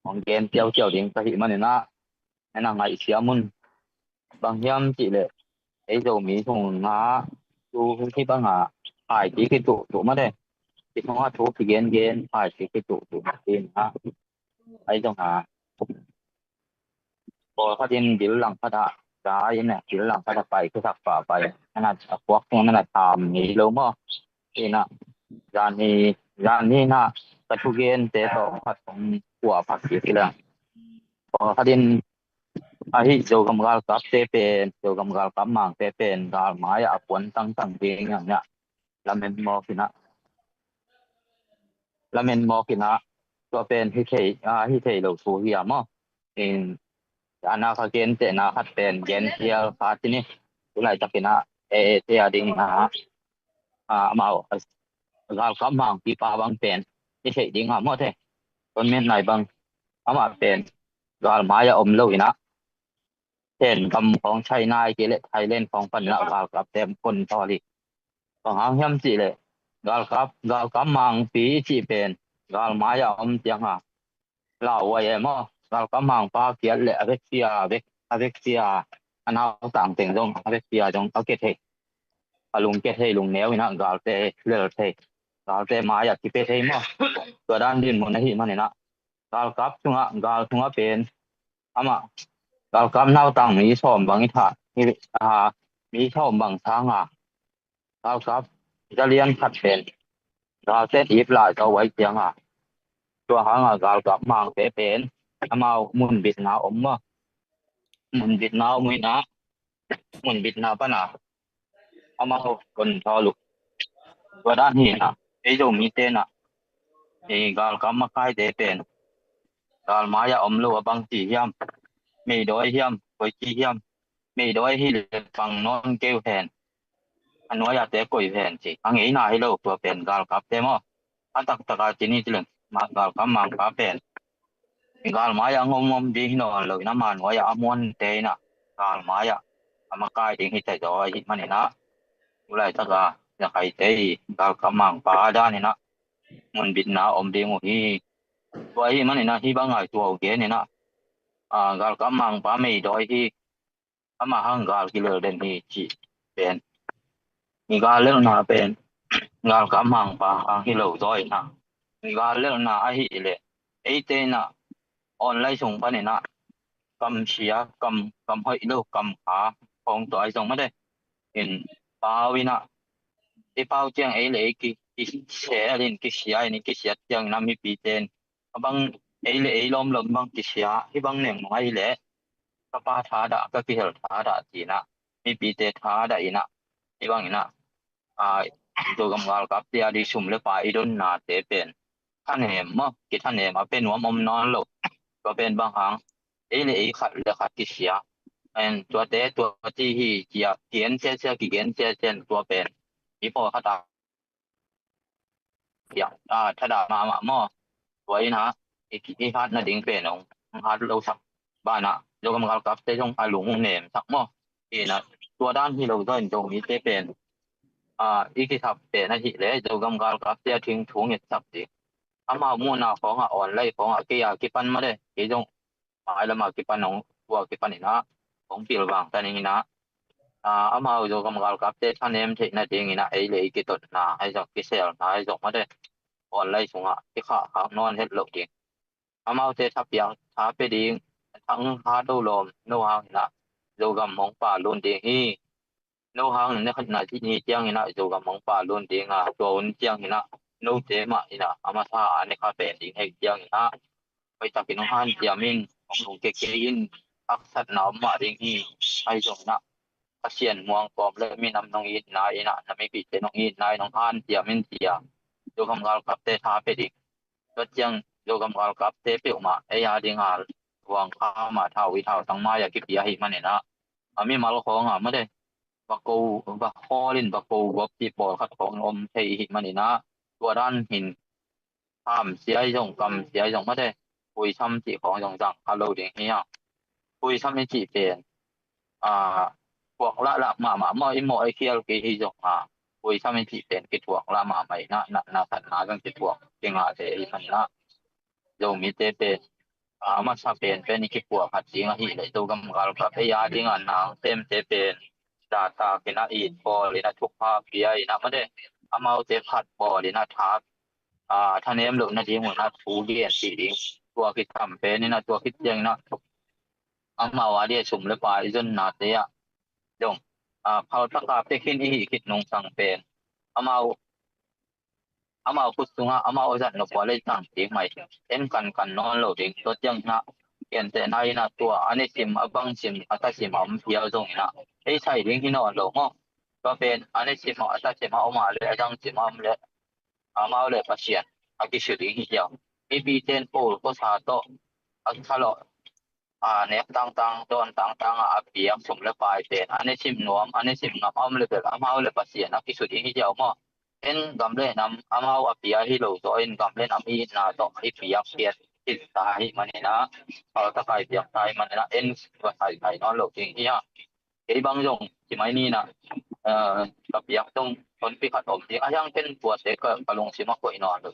kong gen ciauciau ding ka hih maninah, en a ngaihsiam un. Bang hiam cih leh ei Zomi sungah tu hih bangah haiti kituhtuh mate, i sungah thu kigengen haiti kituhtuh mate inah, ahi zongah pawlkhat in bil langkhat ah, za in ah bil langkhat ah pai khusak pah pai, a nat a puak sung a nat tham ngei lo maw. Inah, zani, zani inah ka thugente tawh khat kong puah pha kik hi leng, pawlkhat in ahi Zogam galkapte pen, Zogam galkap mangte pen galmai ah a puan tangtang ding inah, lamen mawk inah, lamen mawk inah, tua pen hi thei, ah, hi thei lo thu hi a maw. In, ana ka gentehna khat pen gen phial kha ci ni. Tu laitak inah, eh, eh, te a ding inah, ah, amau, ah, galkap mangpipa bang pen hi thei ding a maw te. Kon men nai bang, amah pen galmai ah om lo inah, Thailand gam khawng, China i cih leh Thailand khawng pan inah galkapte kon tawl hi. Bang hang hiam cih leh galkap, galkap mangpi i cih pen galmai ah om ciang a, lauhuai e maw, galkap mangpa kiat leh a vekpi a, a vek, a vekpi a, a nautang teng zong a vekpi a zong a kia thei, a lungkia thei, lungneu inah galte lel thei, galte mai ah kipia thei maw. Tua dan dinmun ahih maninah galkap sungah, gal sungah pen amah galkap nautang mi sawm bang i thah, i, a, mi sawm bang sang a, galkap zalian khat pen galte ip lai zo uh ahih ciang a, tua hang a galkap mangte pen amau munbitna om maw, munbitna om inah, munbitna pan a amau kon thawl uh. Tua dan hi inah, ei Zomite inah, ei galkap makaite pen galmai ah om lo a bang ci hiam, meidawi hiam, koici hiam, meidawi hi leh pang nawn kei uh hen, a nuai ah te koih uh hen ci a ngeina hi lo. Tua pen galkapte maw, a taktak a ci ni ci leng, ma, galkap mangpa pen galmai ah a ngom om ding hi nawn lo inah, ama nuai ah a muante inah galmai ah a makai ding hi thei zaw ahih maninah, tu laitak a Zakaite i galkap mangpa a dan inah munbitna om ding uh hi. Tua ahih maninah hih bang a i tuau gen inah, ah, galkap mangpa meidawi hi, amah hang gal kilel den hi cih pen, i gal lelhna pen galkap mangpa hang hi lo zaw inah, i gal lelhna ahih leh eite inah online sung panin ah kam sia, kam, kam hoih lo, kam kha khawng tua ahi zong mate. In pau in ah, i pau ciang ei le ei ki, kisia in, kisia in, kisiat ciangin ah mipite in a bang ei le ei lawmlawm bang kisia, hih bang neng nung ahi leh ka pa thadah, ka kihel thadah ci-in ah mipite thadah in ah, hih bangin ah, a, Zogam galkapte a ding sum le pai i donnate pen thanem maw, kithanem a pia nuam om nawn lo. Tua pen bang hang, ei le ei khat le khat kisia, en, tuate tua ci hi ci-a kigen ciacia, kigen ciacia in tua pen i pawlkhat a piang, a, thadah mahmah maw. Tua in ah i, i hat nading pen hong hat lo sak banah Zogam galkapte zong a lungnem sak maw. Hi in ah, tua dan hi lo zaw in Zomite pen, a, i kisap pen ahih leh Zogam galkapte a thing thu ngetsak ding. Amau muhna khawngah online khawngah kei a kipan mate, kei zong mailam a kipan hong, tua kipan in ah hong pilvang ta ning in ah, a, amau Zogam galkapte thanem theih nadingin ah ei le ei kitotna ahi zong, kiselna ahi zong mate, online sungah kikhahkhak nawn het loh ding. Amaute thapiak, tha pia ding, thang ha do lawm no hang in ah Zogam hong palun ding hi. No hang in ah khatna ci ni ciangin ah Zogam hong palun ding a, tua hun ciangin ah note mah in ah a masa a ne kha pen ding hi ciangin ah, hoih takin hong hanciam in, hong lungke kei in, haksatna om mah ding hi. Ahi zongin ah Pasian muang kawm le minam nong itna in ah, na mipite nong itna in hong hanciam in ci-a Zogam galkapte tha pia ding. Tua ciang Zogam galkapte peuhmah ei a ding a huang kha mah, thau i thau tang mai a kipia ahih manin ah, a mimal khawngah mate, va ko, va khawl in va ko gop cih pawlkhat khawng om thei ahih manin ah, tua dan hin ham sia ahi zong, kam sia ahi zong mate, puisam cih khawng zong zang kha lo ding hi a. Puisam i cih pen, a, thuak lahlah mahmah maw, i mawh i khial kei hi zong a, puisam i cih pen kithuak lah mahmah in ah, natna satna zong kithuak kingah te ahih manin ah, Zomite pen, a, a masa penpen i kiphuak khat ding ahih leh Zogam galkap ei a ding a nang semte pen dahtak in ah, it bawl in ah, thupha pia in ah mate, amaute phat bawl in ah, tha, a, thanem loh nading un ah thu gen cih ding, tua kisam pen in ah, tua khit ciangin ah amau a ding a sum le pai i zonnate ah zong, a, phaltak a pia khin i hih khit nungsang pen amau, amau khut sungah amau a zat nop uh a lei tang ding mai, en kankan nawn lo ding. Tua ciangin ah gentehna in ah tua a ne sim, a bang sim, a ta sim a om phial zongin ah ei sai ding hi nawn lo maw. Tua pen a ne sim a, a ta sim a om a le, a dang sim a om le, amau le Pasian a kisu ding hi hiau. Mipite in pawl khuasa tawh a khalawh, a, nek tangtang, dawn tangtang a, a piak sum le pai pen a ne sim nuam, a ne sim ngam a om le bel amau le Pasian a kisu ding hi hiau maw. En gam le nam amau a pia hi lo tawh, en gam le nam i itna tawh i piak piak hi ta ahih manin ah, phaltak a i piak ta ahih manin ah, en va sai sai nawn lo ding hi a. Kei bang zong ci mai ni in ah, eh, ka piak zong honpi khat om ding. A hiang ken tuate ka, ka lungsim ah koih nawn lo.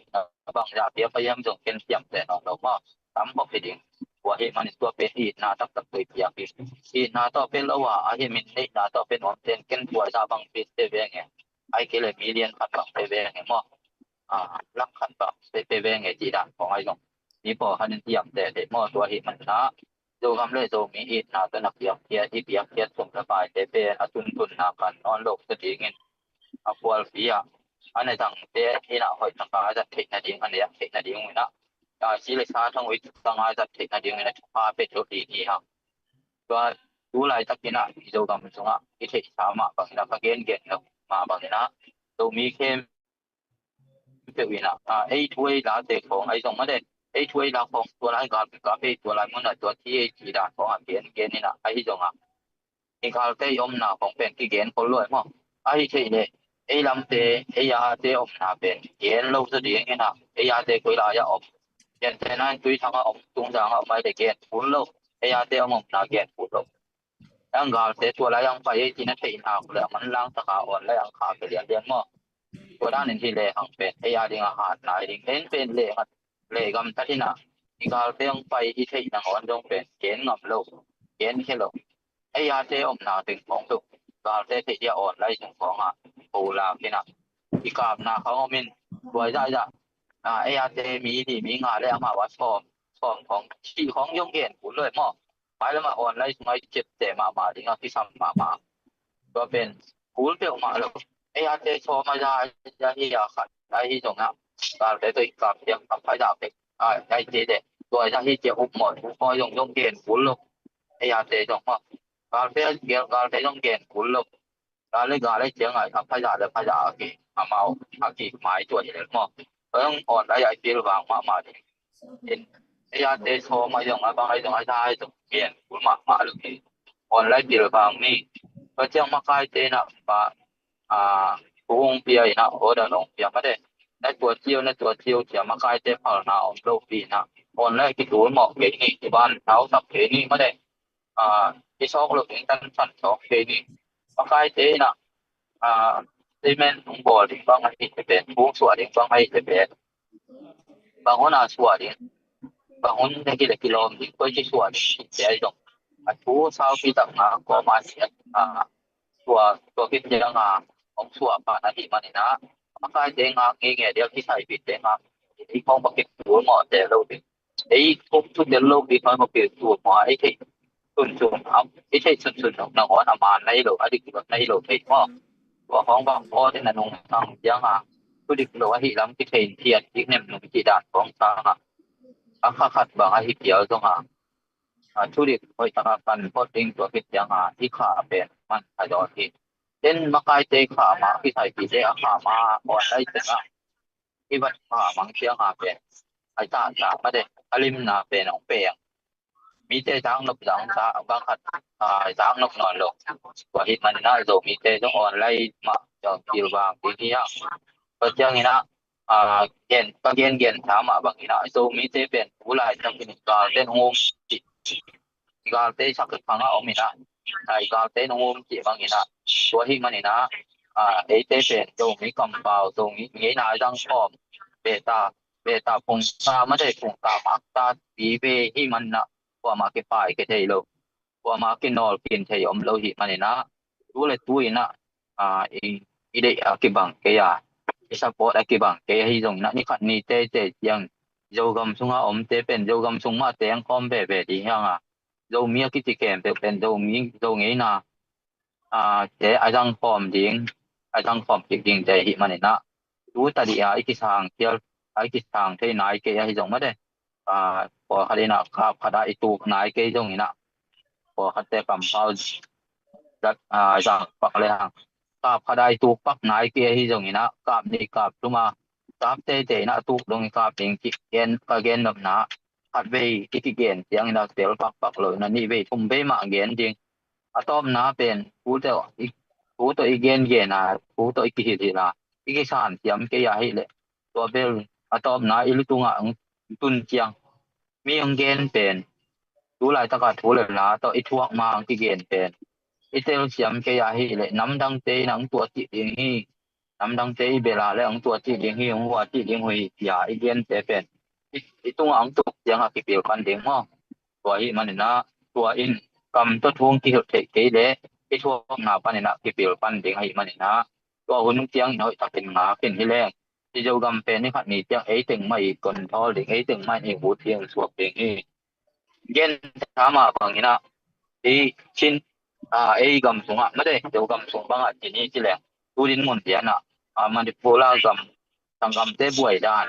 Bang zah piak ka hiam zong ken ciamteh nawn lo maw. Tam khop hi ding. Tua ahih manin tua pen itna taktak koih piak hi. Itna tawh pen lo a, ahih manin neihna tawh pen om ten ken tua zah bang pen te veng e. Ahih kei leh million khat bang te veng e maw. A, lak khat bang te, te veng e cih dan khawng ahi zong, mi pawlkhat in ciamteh deuh maw. Tua ahih manin ah Zogam le Zomi itna tawh na piakkhiat, i piakkhiat sum le paite pen a tuntunna kan nawn lo sa dingin, a khualpi ah a na zangte in ah hoih taka a zat theih nading, a na yak theih nading un ah, a, si le sa thong ui taka a zat theih nading un ah thupha pia zo ding hi hang. Tua tu laitakin ah i Zogam sungah i theihsa mah bangin ah, ka gengen lo mah bangin ah, Zomi khempeuh in ah, a, ei thu ei late khawng ahi zong mate, ei thu ei la khawng tua lai gal ka pe tua lai mun ah tua thi ei ci dan khawng a gen gen in ah, ahi zong ah i galte i omna khawng pen kigen khol luai maw. Ahi theih leh ei lamte, ei ate omna pen gen lo zaw ding in ah, ei ate koi lai ah om, gentehna in Tuithang ah om, Tungzang ah om, ai le gen phul lo, ei ate om omna gen phul lo. Ang galte tua lai ang pai ei ci na theihna uh leh a manlang taka awn lai ang kha ke lianlian maw. Tua danin hi lehang pen ei a ding a hatna hi ding. Ei pen lehgat, lehgam tat in ah i galte ang pai i theih nangawn zong pen gen ngam lo, gen khe lo. Ei ate omna teng khawng tuk, galte theih dia awn lai sung khawngah ko lak in ah i kapna khawng om in, tua zahzah, a, ei ate mi nih mi nga le amau a sawm, khawng khawng, ci khawng zong gen kul lo e maw. Mai lamah online sung a i ciapteh mahmah ding a kisam mahmah. Tua pen kul peuhmah lo. Ei a te sawm a za, za hi a khat a hi zong a, galte tawh i kap ciang a phaizah pek a, ai te de. Tua za hi ciang upmawh thu khawng zong zong gen kul lo. Ei a te zong maw. Galte, galte zong gen kul lo. Gal le gal le ciang a, a phaizah le phaizah a ki, amau a ki mai tua hi lel maw. Tua zong online a i pilvang mahmah ding. In, ei a te sawm a zong a bang a zong a za a zong gen kul mahmah lo hi. Online pilvang ni. Tua ciang makaite in a pa, a, thu hong pia in a, order hong pia mah de. Na tua ciau, na tua ciau ciang makaite phalna om lo pi in a. Online kitul mawh kei ni, i ban tau tak kei ni mah de. A, i sawk lo ding, tan san sawk kei ni. Makaite in a, a, statement hong bawl ding bang ahi te pen, hong suah ding bang ahi te pen, bang hun a suah ding, bang hun te kilawm ding, koi ci suah ding te ahi zong, a thu saupi tak nga kawm a si a, tua, tua khit ciang a hong suah pan ahi manin a, makaite nga ngeingei ding a kisaipih te nga, i khawng bang kitul mawh te lo ding. Ei, kong thu tel lo pi kha ko pi tu ma, ei thei sunsun, am, ei thei sunsun nong nang on a man nai lo, a dik lo nai lo thei maw. Tua khawng bang aw te na nung sang ciang a, thu dik lo ahi lam kithei thian, dik nem nung ci dan khawng sang a, a kha khat bang ahi pial zong a, a, thu dik hoih tak a kan phot ding tua khit ciang a, i kha pen man a dawn hi. Ten makaite kha ma, kisaipih te a kha ma, aw ai te a, i vat kha mang ciang a pen, ai ta ta ma de, a limna pen ong peng. Mite zak nop zang sa bang khat, a, zak nop nawn lo. Tua hi manin a Zomite zong online mah zong pilvang ding hi a. Tua ciangin a, a, gen, ka gen gen sa mah bangin a Zomite pen tu laitakin galte in hong um cih, galte sak khang a om in a, a, galte in hong um cih bangin a. Tua hi manin a, a, eite pen Zomi kampau, Zomi ngeina zang khawm, beta, beta phungsa mate phungsa makta vive hi manin a, kuamah kipai kithei lo, kuamah kinawlkin thei om lo hi manin a, tu le tu in a, a, i, i deih a kibang kei a, i support a kibang kei ahi zongin a, ni khat ni teitei ciang Zogam sunga omte pen Zogam sung mah teng khawm veve ding hi hang a, Zomi a kici khempeuh pen Zomi, Zo ngeina, a, te a zang khawm ding, a zang khawm kik ding te hi manin a, tu tadih a i kisang khial, a i kisang thei nai kei ahi zong mate, a, pawlkhat in a kap khat a i tuk nai kei zongin a, pawlkhatte kampau zat, a, zang pak le hang, kap khat a i tuk pak nai kei ahi zongin a, kap nih kap thum a kap teitei in a, tuk dong i kap ding cih gen, ka gen nopna, khat vei i kigen ciangin a tel pakpak lo in a, nih vei thum vei mah gen ding. A tawpna pen thu tawh i, thu tawh i gengen a, thu tawh i kihilhilh a, i kisan siam kei ahih leh, tua bel a tawpna i lutungah hong tun ciang, mi hong gen pen, tu laitaka thu le la tawh i thuak ma hong kigen pen, i telsiam kei ahih leh namdangte in hong tuah cih ding hi, namdangte i bel a le hong tuah cih ding hi, hong hua cih ding hi, cia i gente pen i, i tungah hong tuk ciangah kipil pan ding maw. Tua hi manin a, tua in kam tawh thu hong kihilh theih kei leh i thuakna panin a kipil pan ding ahi manin a, tua hun ciangin hoih takin ngak in hi leng, i Zogam pen i khat ni ciang ei teng mah i control ding, ei teng mah i ut ding, suak ding hi. Gen ta mah bangin a, ei Chin, a, ei gam sungah mate, Zogam sung bangah ci ni ci leng, tu dinmun ciang a, a, Manipur a gam, sanggamte buai dan,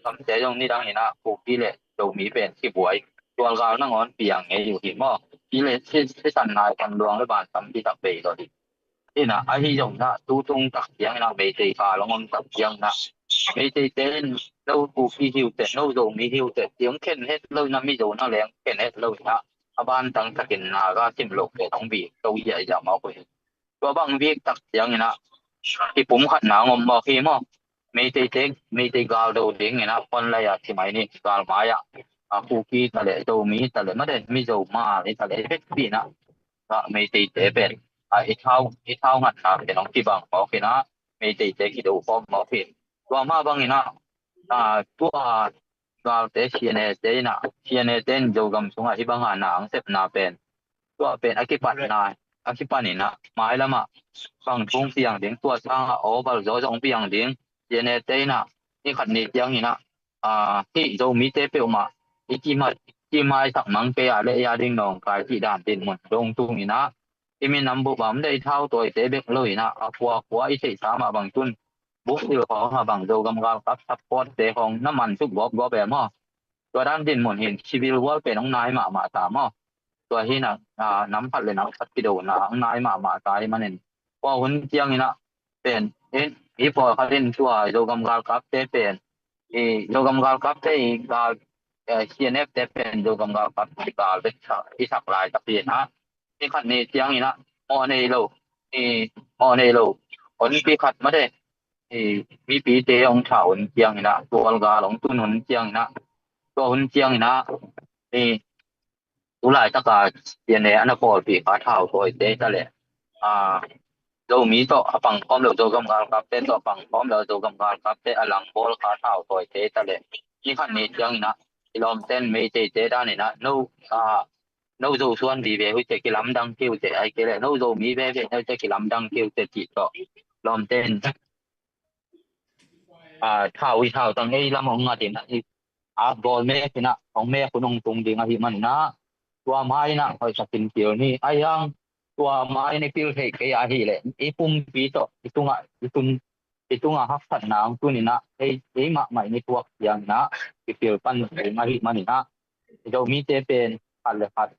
gamte zong nidang in a, Kuki le Zomi pen kibuai, tualgal nangawn piang ngei uh hi maw. Hi le si, sisan nai kan luang le ban tam hi tak bei lo hi. Hi na, ahi zong na, tu tung tak ciang na, Meitei ka long om tak ciang na, Meitei te in, no Kuki hi uh teh, no Zomi hi uh teh, tiang khen het lo na, Mizo na leng khen het lo na, a ban tang takin Naga sim lo pen hong bi to hi a, i zam a ko hi. Tua bang bik tak ciangin a, kipum khat na ngom mawk hi maw. Meitei te, Meitei gal do dingin a, online a ci mai ni, gal mai a, a, Kuki ta le, Zomi ta le, mate, Mizo ma ni ta le, vekpi na, a, Meitei te pen, a, i thau, i thau ngatna pen hong kibang mawk in a, Meitei te kido khawm mawk hi. Tua mah bangin a, a, tua galte C N A te in a, C N A te in Zogam sungah hih banga na ang sepna pen, tua pen a kipatna, a kipan in a, mailamah bang thu hong piang ding, tua sangah aw bal zaw zong hong piang ding, C N A te in a, ni khat ni ciangin a, a, hih Zomite peuhmah i kimai, kimaisak mang kei a leh ei a ding nawngkai cih dan dinmun dong tung inah, i minam bup a om dei thautawite bek lo inah, a khuakhua i theihsa mah bang tun bukpil khawng a bang Zogam galkap supportte khawng na mansuk gawpgawp e maw? Tua dan dinmun hin civil war pen hong nai mahmah ta maw? Tua hi inah, a, nam khat le nam khat kidona hong nai mahmah ta hi manin, tua hun ciang inah pen, i, i pawlkhat in tua Zogam galkapte pen, i Zogam galkapte i gal, eh, C N F te pen Zogam galkap i gal bek sa, i sak laitak hi inah, ni khat ni ciang inah mawh nei lo, i mawh nei lo honpi khat mate, i mipite hong tha hun ciang inah, tualgal hong tun hun ciang inah, tua hun ciang inah, i tu laitaka C N A a na pawlpih kha thautawite ta leh, a, Zomi tawh a pangkhawm lo, Zogam galkapte tawh a pangkhawm lo, Zogam galkapte a langbawl kha thautawite ta leh, ni khat ni ciang inah i lawmten Meiteite dan inah, no, a, no Zo suan vive uh teh kilamdang kei uh teh, ahih kei leh no Zomi veve uh teh kilamdang kei uh teh cih tawh lawmten, a, thau i thautang ei lam hong ngat inah, i, a, bawl mek inah, hong mek hun hong tung ding ahih man inah, tua ma inah hoihtakin pil ni. Ahi hang tua ma inah i pil theih kei ahih leh i pumpi tawh i tungah, i tun, i tungah haksatna hong tun inah, ei, ei mahmah in i thuak ciang inah i pil pan ding ahih man inah, i Zomite pen khat le khat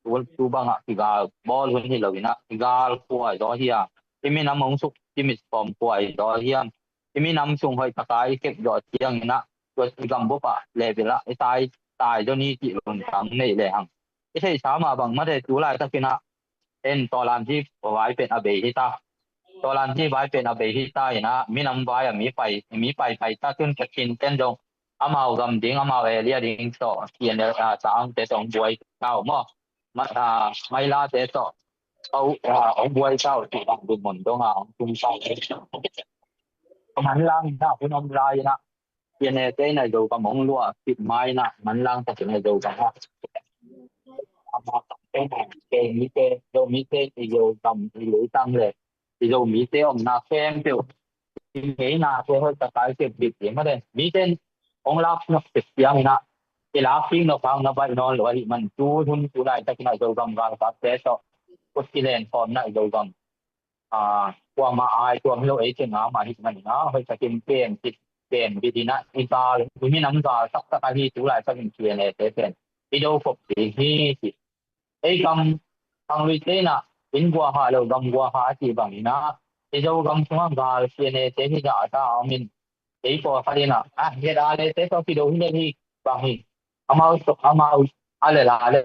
tu, tu bangah kigal bawl hun hi lo inah, kigal kuai zaw hi a, i minam hong suk, i mit sawm kuai zaw hi a, i minam sung hoihtaka i kep zawh ciang inah, tua i gambup ah level ah i tai, tai zaw ni cih lungtang nei le hang. I theihsa mah bang mate tu laitak inah, en tawlanzi vai pen a bei hi ta. Tawlanzi vai pen a bei hi ta inah, minam vai a mi pai, mi pai pai ta tun Kachin ten zong amau gam ding, amau area ding tawh, T N L, a, Taangte tawh hong buai ta uh maw? Ma-, a, Mailate tawh, au, a, hong buai ta uh cih bang dinmun dong a hong tung ta uh. Manlang inah hun om lai inah, T N L te inah Zogam hong luah khit ma inah manlang takin a Zogam ah, amau te inah, kei mite, Zomite i Zogam i leitang le i Zomite omna khempeuh i ngeinate hoihtaka i kep bit ding mate. Mite in hong lak nop tek ciang inah, i lak kik nop hang na baih nawn lo ahih man, tu hun tu laitak inah Zogam galkapte tawh kut kilen khawm inah Zogam, a, kuamah ai tuam hi lo, ei teng a mah ahih man inah hoihtakin kem kik, kem bit inah i gal, i minam gal taktak ahi tu laitak in T N L te pen i do khop ding hi ci. Ei gam khangluite inah inn guaha lo gam guaha a cih bang inah, i Zogam sungah gal C N A te hi zah ta a om in, ei pawlkhat inah, a, hiat a le te tawh kido hi le hi bang hi. Amau, amau a le la le,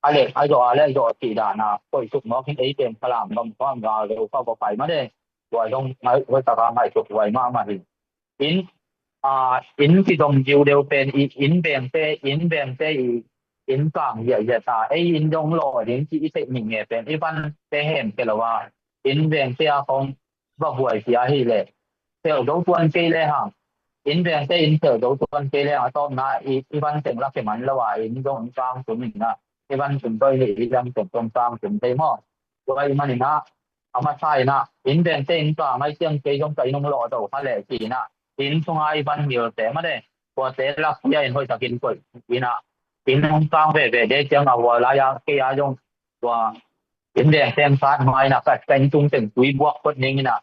a le a zawh a le zawh cih dan a koih suk mawk in, ei pen Falam gam sungah gal lo kha va pai mate. Tua zong ngai, hoihtaka ngaihsut huai mahmah hi. Inn, a, inn kidom diudeu pen i inn vengte, inn vengte i inn kang hiahhiah ta, ei inn dong lawh ding cih i theih ning nge pen i vante hem kei lo a, inn vengte a khong va buai cia hi leh, khelh zo tuan kei le hang, inn vengte inn khelh zo tuan kei le hang, a tawpna i, i van teng la kei man lo a, inn dong kang tum inah, i van tum toi hi, i lam teng tong kang tum thei maw? Tua ahih man inah, a masa inah, inn vengte inn kang ai ciang kei zong ka inn hong lawh zo kha leh ci inah, inn sunga i van ngilte mate, tuate lak cia in hoihtakin koih inah, inn hong kang veve de ciang a hua lai a kei a zong tua inn vengte inn kang ma inah ka, ka inn tung teng tui buak phot ning inah,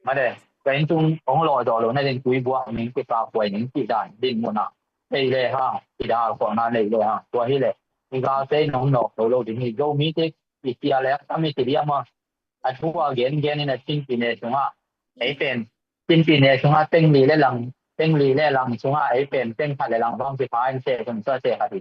mate, ka inn tung hong lawh zawh loh nading tui buak ning, kikap huai ning cih dan dinmun ah nei le hang, i dal khawhna nei le hang, tua hi leh i galte in hong nawk lo lo ding hi. Zomite i sia lek tam i ci diam a, a thu a gen gen in a Chin Pyine sungah, ei pen Chin Pyine sungah teng li le lang, teng li le lang sungah ei pen teng khat le lang bang ci pha in se sung sa se khat hi.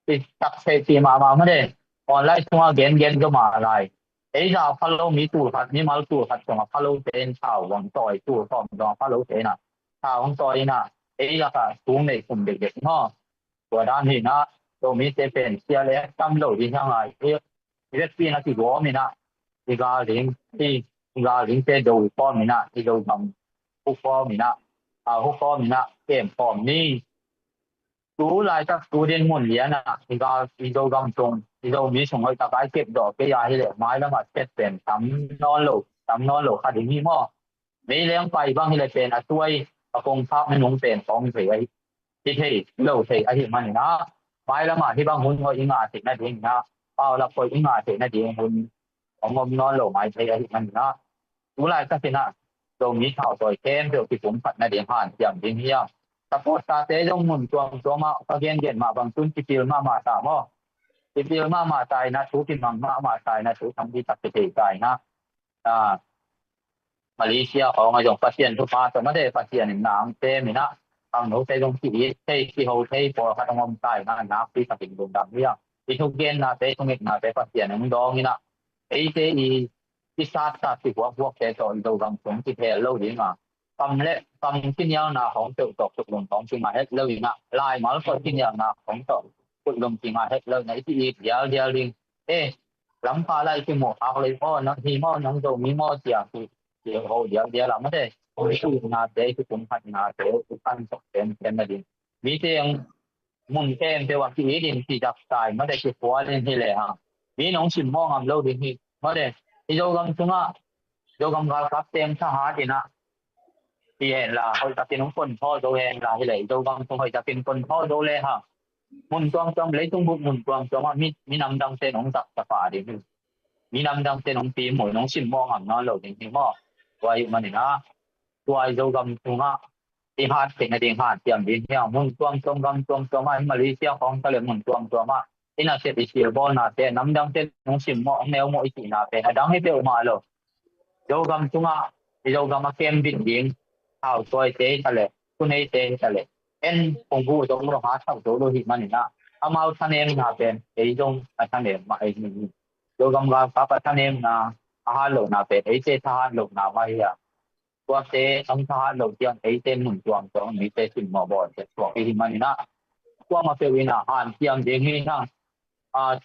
I tak se ci mahmah mate, online sungah gen gen zo mah lai. Ei zah a pha lo mi tul khat, mimal tul khat sungah pha lote in thau hong tawi, tul sawm sungah pha lote in ah thau hong tawi in ah, ei lakah sung nei khum dekdek maw? Tua dan hi in ah, Zomite pen sia le tam lo ding hi hang a, i, i vekpi in ah kigawm in ah, i gal ding, i, i gal dingte do khawm in ah, i Zogam hu khawm in ah, a hu khawm in ah, kem khawm ni. Tu laitak tu dinmun lian ah, i gal, i Zogam sung, i Zomi sung hoih tak a i kepdawh kei a hi leh, mailam ah tet pen tam nawn lo, tam nawn lo kha ding hi maw? Meileng pai bang hi leh pen a tuai, a kongkhak nunung pen khawng thei ahi, hi thei lo thei ahih manin ah, mailam ah hih bang hun hoih i ngah theih nading in ah, paulap hoih i ngah theih nading hun hong om nawn lo mai thei ahih manin ah, tu laitakin ah Zomi thautawi khempeuh kipumkhat nading hanciam ding hi a. Supporter-te zong mun tuamtuam ah ka gengen mah bang tun kipil mahmah ta maw? Kipil mahmah ta in ah, thu kimang mahmah ta in ah, thu tampi tak kithei ta in ah, a, Malaysia khawng ah zong Pasian thupha tawh mate, Pasian in na hong sem in ah, khangnote zong ki-it thei, kiho thei pawlkhat hong om ta in ah, nakpi takin lungdam hi a. I thugennate, i thungetnate Pasian hong dawng in ah, eite i, i satsat kihuakhuakte tawh i Zogam sung kithel lo ding a, kam le kam kinialna khawng peuh tawh kutlum khawng kingah het lo in ah, laimal tawh kinialna khawng tawh kutlum kingah het lo in ah, i ki-it dialdial ding. Eh, Lamka lah i kimuh khak lei, aw, nang hi maw, nang Zomi maw, ci-a ki, kiho dialdial a mate. I itnate, i kipumkhatnate i pan sok semsem nading. Mite hong mun khempeuh ah ki-it in, kizaksa in mate, kikhual in hi lehang, mi nong simmawh ngam lo ding hi mate. I Zogam sungah Zogam galkapte hong thahat in ah, hi hen la, hoihtakin hong konthaw zo hen la, hi leh i Zogam sung hoihtakin konthaw zo lehang, mun tuamtuam, leitung bup mun tuamtuam ah mi, minam dangte in hong zaksa pah ding hi. Minam dangte in hong pimu, hong simmawh ngam nawn lo ding hi maw? Tua ahih manin ah, tua i Zogam sungah i hat theih nading hanciam ding hi a. Mun tuamtuam, gam tuamtuam ah, i Malaysia khawng ta leh mun tuamtuam ah i nasep i silbawlnate, nam dangte in hong simmawh, hong neumawh i cihna pen a dang hi peuhmah lo. Zogam sungah, i Zogam a kembit ding thautawite hi ta leh, thuneite hi ta leh, en hong huh zo lo, ha thak zo lo ahih manin ah, amau thanemna pen ei zong a thanem mah ei hi. Zogam galkap a thanemna, a hatlohna pen eite thahatlohna mah hi a. Tuate hong thahat loh ciang eite mun tuamtuam mite simmawh bawlte suak i hih manin ah, kuamah peuh in ah hanciam ding hi hang. A,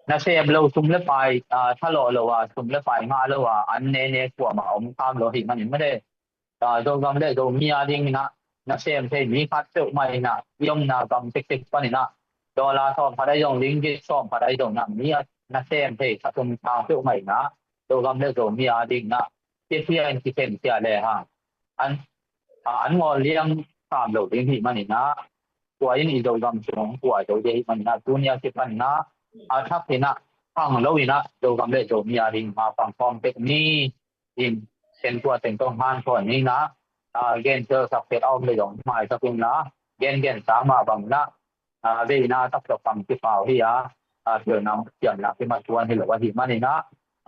nasem lo, sum le pai, a, thalawh lo a, sum le pai ngah lo a, an nene kuamah om kham lo ahih manin mate. A, Zogam le Zomi a dingin ah nasem thei mi khat peuhmah in ah, i omna gam tektek panin ah dollar sawm khat ahi zong, ringgit sawm khat ahi zong in ah, mi a nasem thei, a tum sang peuhmah in ah, Zogam le Zomi a dingin ah, kithia in kikhen cia lehang, an, a, an ngawl liam sam lo ding ahih manin ah, tua in i Zogam sung hong pua zo ding ahih manin ah, tuni a kipan in ah, a thak in ah, khang lo in ah, Zogam le Zomi a ding mapang khawm tek ni. In, ken tua teng tawh hanthawn ni in ah, a, gen telsak tek a om le zong maisak un la, gengen sa mah bang in ah, a, veina taktak kam kipau hi a, a, pilna siamna kimatuan hi lo ahih manin ah,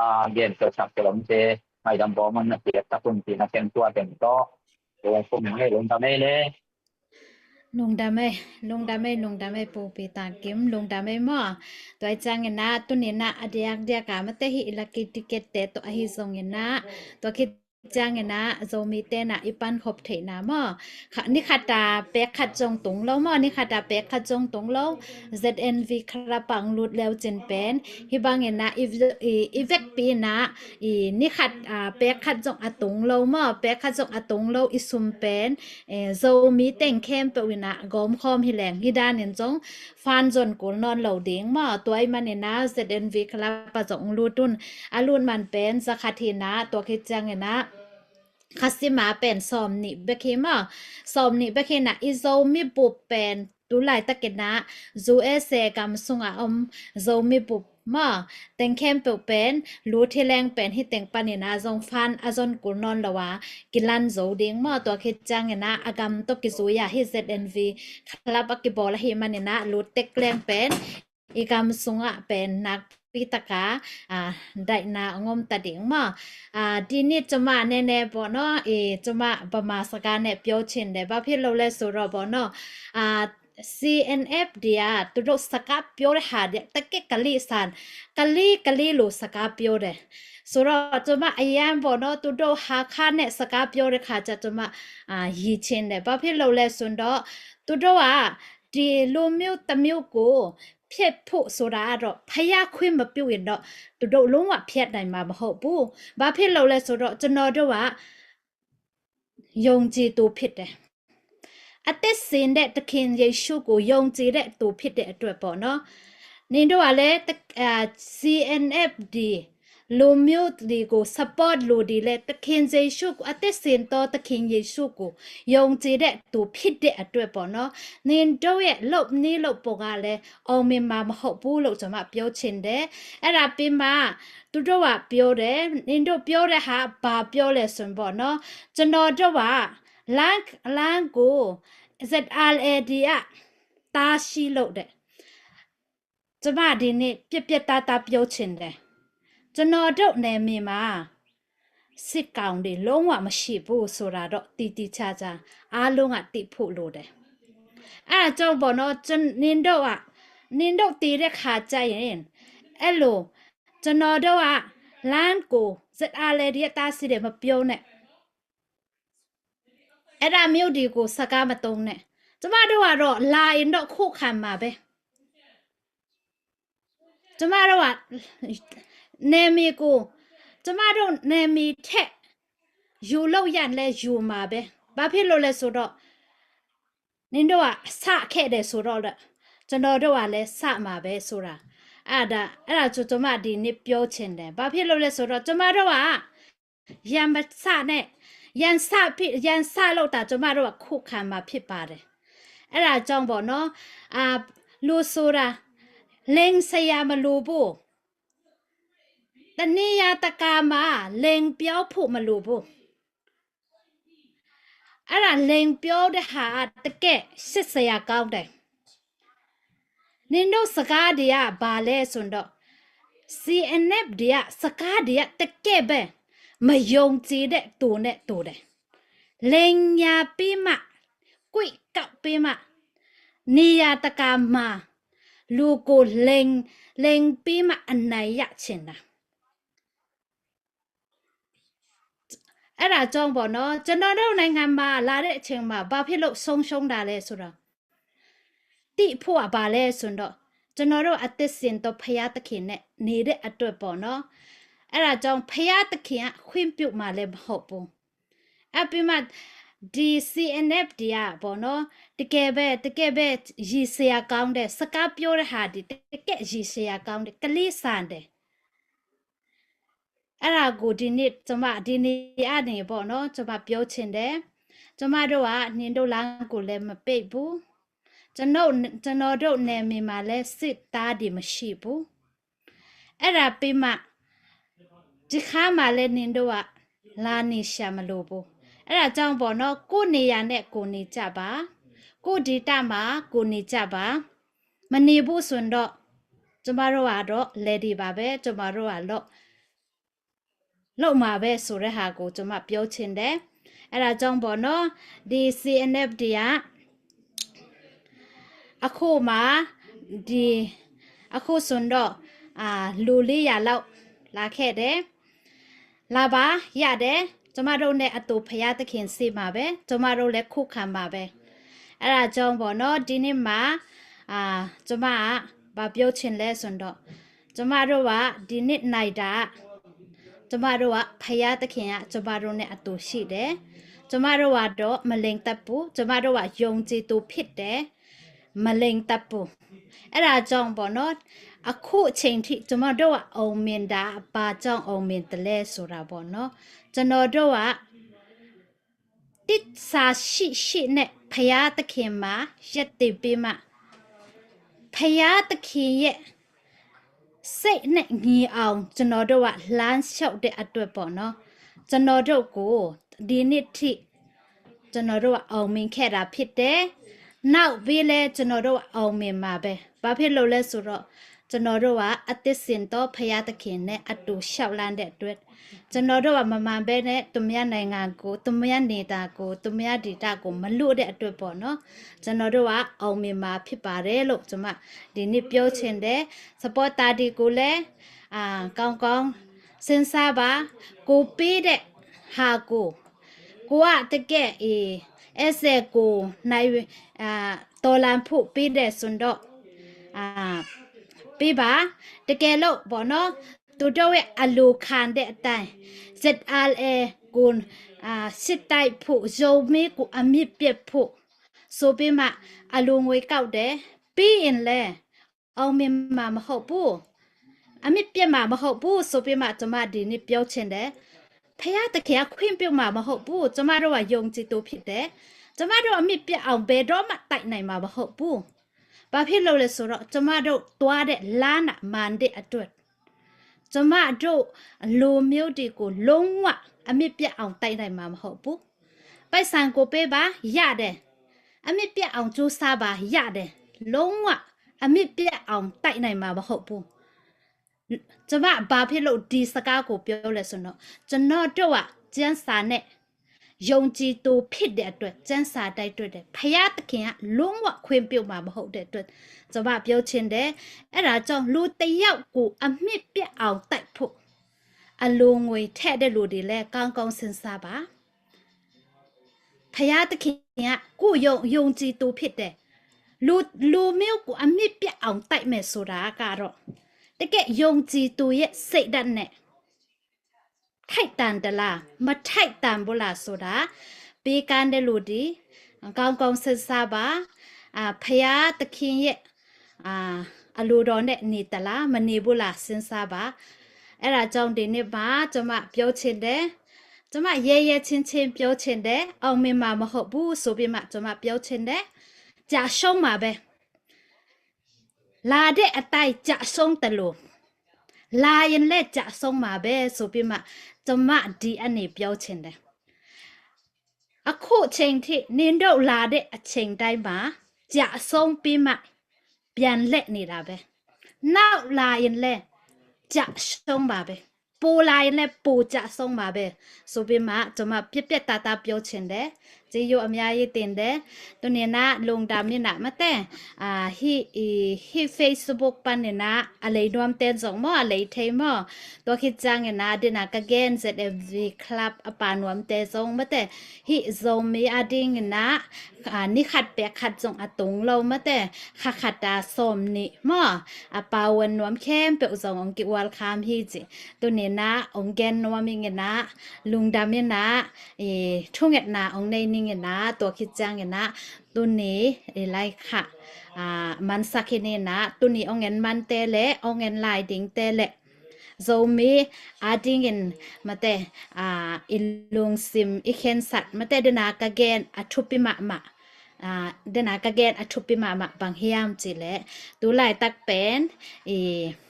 a, gen telsak tek omte ngaidam bawm un na piak tak un ci-in ah ken tua teng tawh kong kum ngei, lungdam ei le. Lungdam ei, lungdam ei, lungdam ei, Pu Peter Kim, lungdam ei maw. Tua ahih ciangin ah, tuni in ah a diakdiak a mate hih lucky ticket-te tawh ahi zongin ah, tua khit ciangin ah Zomite in ah i pankhop theihna maw, kha, ni khat a pek khat zong tung lo maw, ni khat a pek khat zong tung lo, Z N V Club ah hong lut le uh cin pen, hih bangin ah i, i, i vekpi in ah, i ni khat a pek khat zong a tung lo maw, pek khat zong a tung lo i sum pen, eh, Zomi teng khempeuh in ah gawmkhawm hi leng, hih danin zong fund zon kul nawn lo ding maw. Tua ahih manin ah Z N V Club ah zong hong lut un. A lut man pen za khat hi in ah, tua khit ciangin ah kha sim a pen sawmnih bek hi maw. Sawmnih bek hi in ah, i Zomi bup pen tu laitakin ah U S A gam sungah om Zomi bup maw, teng khempeuh pen lut hi leng pen, hih teng panin ah zong fund a zon kul nawn lo a, kilan zo ding maw. Tua khit ciangin ah a gam tawh kizui a, hih Z N V Club a kibawl ahih manin ah lut tek leng pen i gam sungah pen nakpi tak a, a, daihna hong om ta ding maw. A, ဒီနေ့ ကျွန်မ နည်းနည်းပေါ့နော်၊ အေး၊ ကျွန်မ ဗမာစကားနဲ့ ပြောချင်တယ်။ ဘာဖြစ်လို့လဲဆိုတော့ပေါ့နော်၊ အာ၊ C N F D က သူတို့ စကားပြောတဲ့ဟာတွေက တကယ့် ကလေးအဆန်၊ ကလေး ကလေးလို စကားပြောတယ်။ ဆိုတော့ ကျွန်မ အရမ်းပေါ့နော်၊ သူတို့ ဟားခါးနဲ့ စကားပြောတဲ့အခါကျ ကျွန်မ အာ၊ ရယ်ချင်တယ်။ ဘာဖြစ်လို့လဲဆိုတော့ သူတို့က ဒီလူမျိုးတစ်မျိုးကို ဖျက်ဖို့ဆိုတာကတော့ ဘုရားခွင့်မပြုရင်တော့ သူတို့ လုံးဝ ဖျက်နိုင်မှာ မဟုတ်ဘူး။ ဘာဖြစ်လို့လဲဆိုတော့ ကျွန်တော်တို့က ယုံကြည်သူဖြစ်တယ်။ အသက်ရှင်တဲ့ သခင်ယေရှုကို ယုံကြည်တဲ့သူ ဖြစ်တဲ့အတွက်ပေါ့နော်။ နင်တို့ကလည်း တ၊ အာ၊ C N F D လူမျိုးတွေကို support လုပ်တယ်လေ။ သခင်ယေရှုကို အသက်ရှင်သောသခင်ယေရှုကို ယုံကြည်တဲ့သူဖြစ်တဲ့အတွက်ပေါ့နော်။ နင်တို့ရဲ့ လုပ်နည်းလုပ်ပုံကလည်း အောင်မြင်မှာမဟုတ်ဘူးလို့ ကျွန်မပြောချင်တယ်။ အဲ့ဒါပြီးမှ သူတို့ကပြောတယ်။ နင်တို့ပြောတဲ့ဟာ ဘာပြောလဲဆိုရင်ပေါ့နော်။ ကျွန်တော်တို့က လမ်း၊ လမ်းကို ZRA က တားဆီးလို့တဲ့။ ကျွန်မဒီနေ့ ပြတ်ပြတ်သားသားပြောချင်တယ်။ ကျွန်တော်တို့နယ်မြေမှာ စစ်ကောင်တွေ လုံးဝမရှိဘူးဆိုတာတော့ တည်တည်ချာချာ အားလုံးက သိဖို့လိုတယ်။ အဲ့ဒါကြောင့်ပေါ့နော်၊ ကျွန်၊ နင်တို့က၊ နင်တို့တည်တဲ့ခါကျရင် အဲ့လို ကျွန်တော်တို့က လမ်းကို ZRA က တားဆီးတယ် မပြောနဲ့။ အဲ့ဒါမျိုးတွေကို စကားမသုံးနဲ့။ ကျမတို့ကတော့ လာရင်တော့ ခုခံမှာပဲ။ ကျမတို့က နယ်မြေကို၊ ကျမတို့နယ်မြေထက် ယူလို့ရရင်လည်း ယူမှာပဲ။ ဘာဖြစ်လို့လဲဆိုတော့ နင်တို့က စခဲ့တယ်ဆိုတော့လေ၊ ကျွန်တော်တို့ကလည်း စမှာပဲဆိုတာ၊ အဲ့ဒါ၊ အဲ့ဒါကို ကျမ ဒီနေ့ ပြောချင်တယ်။ ဘာဖြစ်လို့လဲဆိုတော့ ကျမတို့က ရန်မစနဲ့၊ ရန်စဖြစ်၊ ရန်စလို့သာ ကျမတို့က ခုခံမှာဖြစ်ပါတယ်။ အဲ့ဒါကြောင့်ပေါ့နော်၊ အာ၊ လူဆိုတာ လိန်စရာမလိုဘူး။ တနေရာတကာမှာ လိန်ပြောဖို့မလိုဘူး။ အဲ့ဒါ လိန်ပြောတဲ့ဟာက တကယ့် ချစ်စရာကောင်းတယ်။ နင်တို့စကားတွေက ဘာလဲဆိုတော့၊ CNF တွေက စကားတွေက တကယ့်ပဲ၊ မယုံကြည်တဲ့သူနဲ့တူတယ်။ လိန်ညာပြီးမှ၊ ကွိကောက်ပြီးမှ၊ နေရာတကာမှာ လူကိုလိန်၊ လိန်ပြီးမှ အနိုင်ရချင်တာ။ အဲ့ဒါကြောင့်ပေါ့နော်၊ ကျွန်တော်တို့နိုင်ငံမှာ လာတဲ့အချိန်မှာ ဘာဖြစ်လို့ ဆုံးရှုံးတာလဲဆိုတော့၊ သိဖို့က ဘာလဲဆိုတော့၊ ကျွန်တော်တို့ အသက်ရှင်သော ဘုရားသခင်နဲ့ နေတဲ့အတွက်ပေါ့နော်။ အဲ့ဒါကြောင့် ဘုရားသခင်က ခွင့်ပြုမှာလည်း မဟုတ်ဘူး။ အဲ့ပြီးမှ ဒီ CNF တွေကပေါ့နော်၊ တကယ်ပဲ၊ တကယ်ပဲ ရယ်စရာကောင်းတဲ့၊ စကားပြောတဲ့ဟာတွေ တကယ့် ရယ်စရာကောင်းတဲ့၊ ကလေးဆန်တယ်။ အဲ့ဒါကို ဒီနေ့ ကျမ ဒီနေ့ကနေပေါ့နော်၊ ကျမ ပြောချင်တယ်။ ကျမတို့က နင်တို့လမ်းကိုလည်း မပိတ်ဘူး။ ကျွန်တော်၊ ကျွန်တော်တို့နယ်မြေမှာလည်း စစ်သားတွေ မရှိဘူး။ အဲ့ဒါပြီးမှ ဒီခါမှာလည်း နင်တို့က လာနေစရာမလိုဘူး။ အဲ့ဒါကြောင့်ပေါ့နော်၊ ကိုယ့်နေရာနဲ့ ကိုယ်နေကြပါ။ ကိုယ့်ဒေသမှာ ကိုယ်နေကြပါ။ မနေဘူးဆိုရင်တော့ ကျမတို့ကတော့ ready ပါပဲ။ ကျမတို့က လုပ်၊ လုပ်မှာပဲဆိုတဲ့ဟာကို ကျမ ပြောချင်တယ်။ အဲ့ဒါကြောင့်ပေါ့နော်၊ ဒီ CNF တွေက အခုမှ၊ ဒီ၊ အခုဆိုရင်တော့၊ အာ၊ လူလေးရာလောက် လာခဲ့တယ်။ လာပါ၊ ရတယ်။ ကျမတို့နဲ့အတူ ဘုရားသခင်ရှိမှာပဲ။ ကျမတို့လည်း ခုခံမှာပဲ။ အဲ့ဒါကြောင့်ပေါ့နော်၊ ဒီနေ့မှာ၊ အာ၊ ကျမက ဘာပြောချင်လဲဆိုတော့၊ ကျမတို့က ဒီနေ့နိုင်တာ၊ ကျမတို့က ဘုရားသခင်က ကျမတို့နဲ့အတူရှိတယ်။ ကျမတို့ကတော့ မလိန်တတ်ဘူး။ ကျမတို့က ယုံကြည်သူဖြစ်တယ်။ မလိန်တတ်ဘူး။ အဲ့ဒါကြောင့်ပေါ့နော်၊ အခုအချိန်ထိ ကျမတို့က အောင်မြင်တာ၊ ဘာကြောင့် အောင်မြင်သလဲဆိုတာပေါ့နော်၊ ကျွန်တော်တို့က သစ္စာရှိရှိနဲ့ ဘုရားသခင်မှာ ရပ်တည်ပြီးမှ၊ ဘုရားသခင်ရဲ့စိတ်နဲ့ညီအောင် ကျွန်တော်တို့က လမ်းလျှောက်တဲ့အတွက်ပေါ့နော်၊ ကျွန်တော်တို့ကို ဒီနေ့ထိ ကျွန်တော်တို့က အောင်မြင်ခဲ့တာဖြစ်တယ်။ နောက်ပြီးလည်း ကျွန်တော်တို့က အောင်မြင်မှာပဲ။ ဘာဖြစ်လို့လဲဆိုတော့၊ ကျွန်တော်တို့က အသက်ရှင်သော ဘုရားသခင်နဲ့ အတူလျှောက်လှမ်းတဲ့အတွက်၊ ကျွန်တော်တို့က မမှန်ဘဲနဲ့ သူများနိုင်ငံကို၊ သူများဒေသကို၊ သူများဒေသကို မလိုတဲ့အတွက်ပေါ့နော်၊ ကျွန်တော်တို့က အောင်မြင်မှာဖြစ်ပါတယ်လို့ ကျမ ဒီနေ့ ပြောချင်တယ်။ supporter တွေကိုလည်း၊ အာ၊ ကောင်းကောင်းစဉ်းစားပါ။ ကိုယ်ပေးတဲ့ဟာကို၊ ကိုယ်က တကယ့်၊ အေး၊ အဲ့ဒါကို နိုင်၊ အာ၊ တော်လှန်ဖို့ပေးတယ်ဆိုရင်တော့၊ အာ၊ ပေးပါ။ တကယ်လို့ပေါ့နော်၊ သူတို့ရဲ့အလိုခံတဲ့အတိုင်း ZRA ကို၊ အာ၊ စစ်တိုက်ဖို့၊ ဇိုမီးကို အမြစ်ပြတ်ဖို့ဆိုပြီးမှ အလူငွေကောက်တယ်။ ပြီးရင်လည်း အောင်မြင်မှာမဟုတ်ဘူး။ အမြစ်ပြတ်မှာမဟုတ်ဘူးဆိုပြီးမှ ကျွန်မဒီနေ့ပြောချင်တယ်။ ဘုရားသခင်ကခွင့်ပြုမှာမဟုတ်ဘူး။ ကျွန်မတို့ကယုံကြည်သူဖြစ်တယ်။ ကျွန်မတို့အမြစ်ပြတ်အောင်ဘယ်တော့မှတိုက်နိုင်မှာမဟုတ်ဘူး။ ဘာဖြစ်လို့လဲဆိုတော့ ကျွန်မတို့သွားတဲ့လမ်းနဲ့မှန်တဲ့အတွက် ကျွန်မတို့လူမျိုးတွေကိုလုံးဝအမြစ်ပြတ်အောင်တိုက်နိုင်မှာမဟုတ်ဘူး။ ပိုက်ဆံကိုပေးပါ၊ ရတယ်။ အမြစ်ပြတ်အောင်ကြိုးစားပါ၊ ရတယ်။ လုံးဝအမြစ်ပြတ်အောင်တိုက်နိုင်မှာမဟုတ်ဘူး။ ကျွန်မဘာဖြစ်လို့ဒီစကားကိုပြောလဲဆိုတော့ ကျွန်တော်တို့ကကျမ်းစာနဲ့ယုံကြည်သူဖြစ်တဲ့အတွက် ကျမ်းစာတိုက်တွေ့တယ်။ ဘုရားသခင်ကလုံးဝခွင့်ပြုမှာမဟုတ်တဲ့အတွက် ကျွန်မပြောချင်တယ်။ အဲဒါကြောင့် လူတစ်ယောက်ကိုအမြစ်ပြတ်အောင်တိုက်ဖို့ အလိုငွေထည့်တဲ့လူတွေလည်း ကောင်းကောင်းစဉ်းစားပါ။ ဘုရားသခင်ကကိုယ့်ယုံယုံကြည်သူဖြစ်တယ်။ လူလူမျိုးကိုအမြစ်ပြတ်အောင်တိုက်မယ်ဆိုတာကတော့ တကယ်ယုံကြည်သူရဲ့စိတ်ဓာတ်နဲ့ထိုက်တန်သလား၊ မထိုက်တန်ဘူးလားဆိုတာ ပေးကမ်းတဲ့လူတွေ ကောင်းကောင်းစဉ်းစားပါ။ အာ၊ ဘုရားသခင်ရဲ့၊ အာ၊ အလိုတော်နဲ့နေသလား၊ မနေဘူးလား စဉ်းစားပါ။ အဲဒါကြောင့် ဒီနေ့မှာ ကျွန်မပြောချင်တယ်။ ကျွန်မရဲရဲချင်းချင်းပြောချင်တယ်။ အောင်မြင်မှာမဟုတ်ဘူးဆိုပြီးမှ ကျွန်မပြောချင်တယ်။ ကျရှုံးမှာပဲ။ လာတဲ့အတိုင်းကျရှုံးသလို လာရင်လည်းကျရှုံးမှာပဲဆိုပြီးမှ ကျွန်မဒီအနေပြောချင်တယ်။ အခုချိန်ထိနင်တို့လာတဲ့အချိန်တိုင်းမှာကျရှုံးပြီးမှပြန်လှည့်နေတာပဲ။ နောက်လာရင်လည်းကျရှုံးမှာပဲ။ ပိုလာရင်လည်းပိုကျရှုံးမှာပဲဆိုပြီးမှ ကျွန်မပြတ်ပြတ်သားသားပြောချင်တယ်။ ကျေးဇူးအများကြီးတင်တယ်။ သူနေနာလုံတာမျက်နှာမတဲ့၊ အာ၊ ဟိ၊ ဟိ၊ Facebook ပန်းနေနာ အလိမ်နွမ်းတဲဇုံမော၊ အလိမ်ထိမော၊ ตัวคิดจังနေနာ ဒီနာကဂဲန် ZMV Club အပါနွမ်းတဲဇုံမတဲ့၊ ဟိ၊ Zomi အဒိင်နေနာ၊ အာ၊ နိခတ်ပဲခတ်ဇုံအတုံးလို့မတဲ့၊ ခခတ်တာစောမ်နိမော၊ အပါဝင်နွမ်းခဲမ်ပျော်ဇုံ အောင်ကိဝါလ်ခမ်ဟိจิ သူနေနာ အောင်ဂဲန်နွမ်းနေနာ လုံတာမျက်နှာ၊ အေး၊ ထုံငက်နာ အောင်နေနေနာ ตัวคิดจังနေနာ သူနေ၊ အေး၊ လိုက်ခါ၊ အာ၊ မန်စခိနေနာ သူနေ အောင်ငန်မန်တဲလဲ၊ အောင်ငန်လိုက်ဒိင်တဲလဲ၊ Zomi အဒိင်နေမတဲ့၊ အာ၊ အီလုင်စင်၊ အီခင်းစတ်မတဲ့၊ ဒီနာကဂဲန်အထုပ်ပိမမ၊ အာ၊ ဒီနာကဂဲန်အထုပ်ပိမမ ဘင်ဟိယမ်จิလဲ၊ သူလိုက်တက်ပန်၊ အေး၊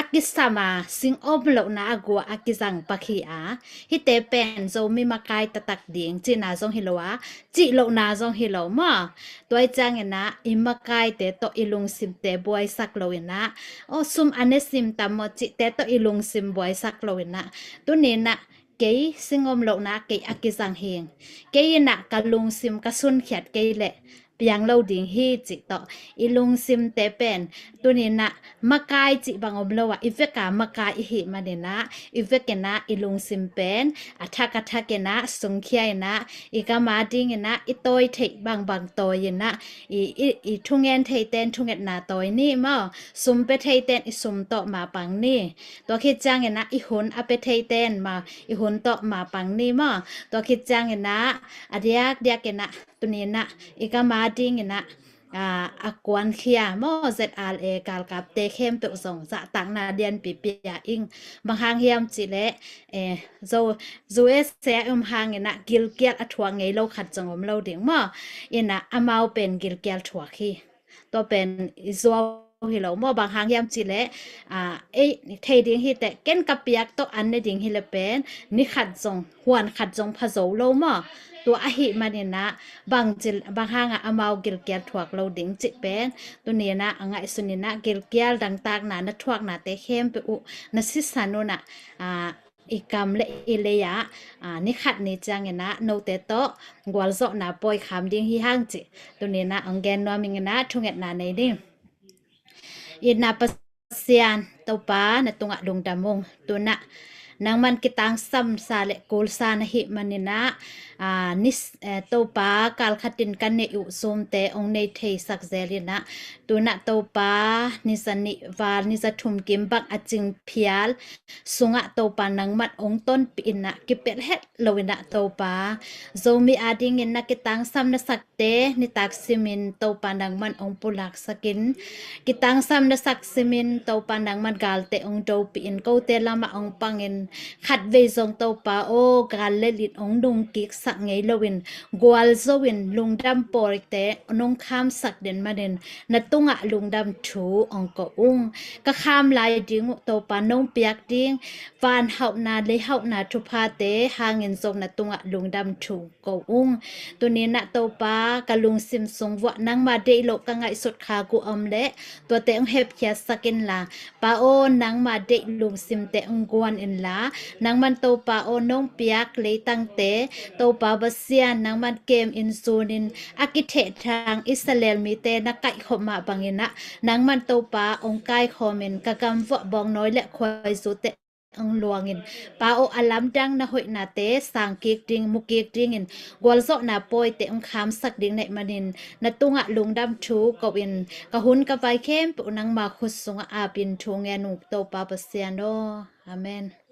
အကိစမ၊ စင်အိုမ်လုနာအဂူအကိစင်ပခိအာ၊ ဟိတဲပန် Zomi မကအိုင်တတတ်ဒိင်၊ จิနာဇုံဟိလောအာ၊ จิလုနာဇုံဟိလောမော၊ ตัวจังနေနာ အီမကအိုင်တဲတော့ အီလုင်စင်တဲဘွိုင်စက်လောနာ၊ အို၊ စူမ်အနဲစင်တမောจิတဲတော့ အီလုင်စင်ဘွိုင်စက်လောနာ၊ သူနေနာ ကဲ၊ စင်အိုမ်လုနာ၊ ကဲ၊ အကိစင်ဟိင်၊ ကဲ၊ နာ၊ ကလုင်စင်၊ ကစွန်ခိတ်၊ ကဲ၊ လဲ၊ ပျံလို့ဒိင်ဟိจิတော့ အီလုင်စင်တဲပန်၊ သူနေနာ မကအိုင်จิဘင်အိုမ်လောအာ၊ အီဝဲကမကအိုင်အီဟိမနေနာ၊ အီဝဲကနာ အီလုင်စင်ပန်၊ အထက်၊ အထက်နေနာ စွန်ခိယနာ၊ အီကမအဒိင်နေနာ အီတိုင်ထိတ်၊ ဘင်ဘင်တိုင်နာ၊ အီ၊ အီ၊ အီထုံငန်ထိတ်တဲ ထုံငက်နာတိုင်နိမော၊ စူမ်ပဲထိတ်တဲ အီစူမ်တော့မပင်နိ၊ ตัวคิดจังနေနာ အီဟုန်အပဲထိတ်တဲမ၊ အီဟုန်တော့မပင်နိမော၊ ตัวคิดจังနေနာ အဒိယက်ဒိယက်နေနာ၊ သူနေနာ အီကမအဒိင်နေနာ၊ အာ၊ အကွန်ခိယမော၊ ဇက်အာလ်အဲ၊ ကၢ်လ်ကပ်တဲခဲမ်ပျော်ဇုံ ဇာတ်တန်နာဒိယန်ပီပီယအိင်၊ ဘင်ဟိယမ်จิလဲ၊ အဲး၊ ဇို၊ ဇိုအဲးစဲးအိုမ်ဟိင်နေနာ၊ ဂိလ်ကဲလ်အထွတ်ငဲးလောခတ်ဇုံအိုမ်လောဒိင်မော၊ အီနာ၊ အမဝ်ပန်ဂိလ်ကဲလ်ထွတ်ဟိ၊ ตัวပန်အီဇိုဟိလောမော၊ ဘင်ဟိယမ်จิလဲ၊ အာ၊ အဲး၊ ထိတ်ဒိင်ဟိတဲ၊ ကဲန်ကပျက်တော့အနဲဒိင်ဟိလဲပန်၊ နိခတ်ဇုံ၊ ဟွန်ခတ်ဇုံဖဇိုလောမော၊ ตัวအဟိမနေနာ၊ ဘင်จิ၊ ဘင်ဟိငါ အမဝ်ဂိလ်ကဲလ်ထွတ်လောဒိင်จิပန်၊ သူနေနာ အငိုင်စူနေနာ ဂိလ်ကဲလ်ဒင်တတ်နာ နထွတ်နာတဲခဲမ်ပျော်အိုမ် နစိစၢ်နူနာ၊ အာ၊ အီကမ်လဲအီလဲယ၊ အာ၊ နိခတ်နေจังနေနာ နူတဲတော့၊ ကွၢ်လ်ဇော့နာ၊ ပီၢ်ခမ်ဒိင်ဟိဟိင်จิ၊ သူနေနာ အောင်ဂဲန်နွမ်းနေနာ ထုံငက်နာနေနိ၊ အီနာပ Pasian, Topa na tungah lungdam ung. Tu-in ah nangman kitangsam sa le kulsa na hih manin ah, ah, ni, eh, Topa, kal khatin ka neih uh sumte hong nei theisak zel in ah, tu-in ah Topa, ni za nih val, ni za thum kim bang a cing phial sungah Topa nangman hong tonpih in ah, kipelh het lo in ah Topa, Zomi adingin na kitangsam na sak te nitak simin Topa nangman hong pulaksak in, kitangsam na sak simin Topa nangman galte hong dopih in, kote lamah hong pangin, khatvei zong Topa aw, gal le lit hong nungkiksak ngei loin, gualzo in lungdam pawite nong khamsak den manin, na tungah lungdam thu hong ko ung. Ka kham lai ding uh Topa nong piak ding van hauhna, lei hauhna thuphate hangin zong na tungah lungdam thu ko ung. Tuninah Topa, ka lungsim sung vuah nangma deih loh ka ngaihsut khak uh om leh, tuate hong hepkhiatsak inla, Pa aw, nangma deih lungsimte hong guan inla, nangman Topa aw, nong piak leitangte, Topa Pasian, nangman kem in zunin, a kithehthang Israel mite na kaikhop mah banginah, nangman Topa hong kaikhawmin, ka gamvuah bawngnawi le khuaizute hong luangin, Pa aw, a lamdang na hoihnate sangkik ding, mukik dingin, gualzawhna pawite hong khamsak ding na hih manin, na tungah lungdam thu ko-in, ka hun ka vai khempeuh nangma khut sungah apin thu ngen ung Topa Pasian aw. Amen.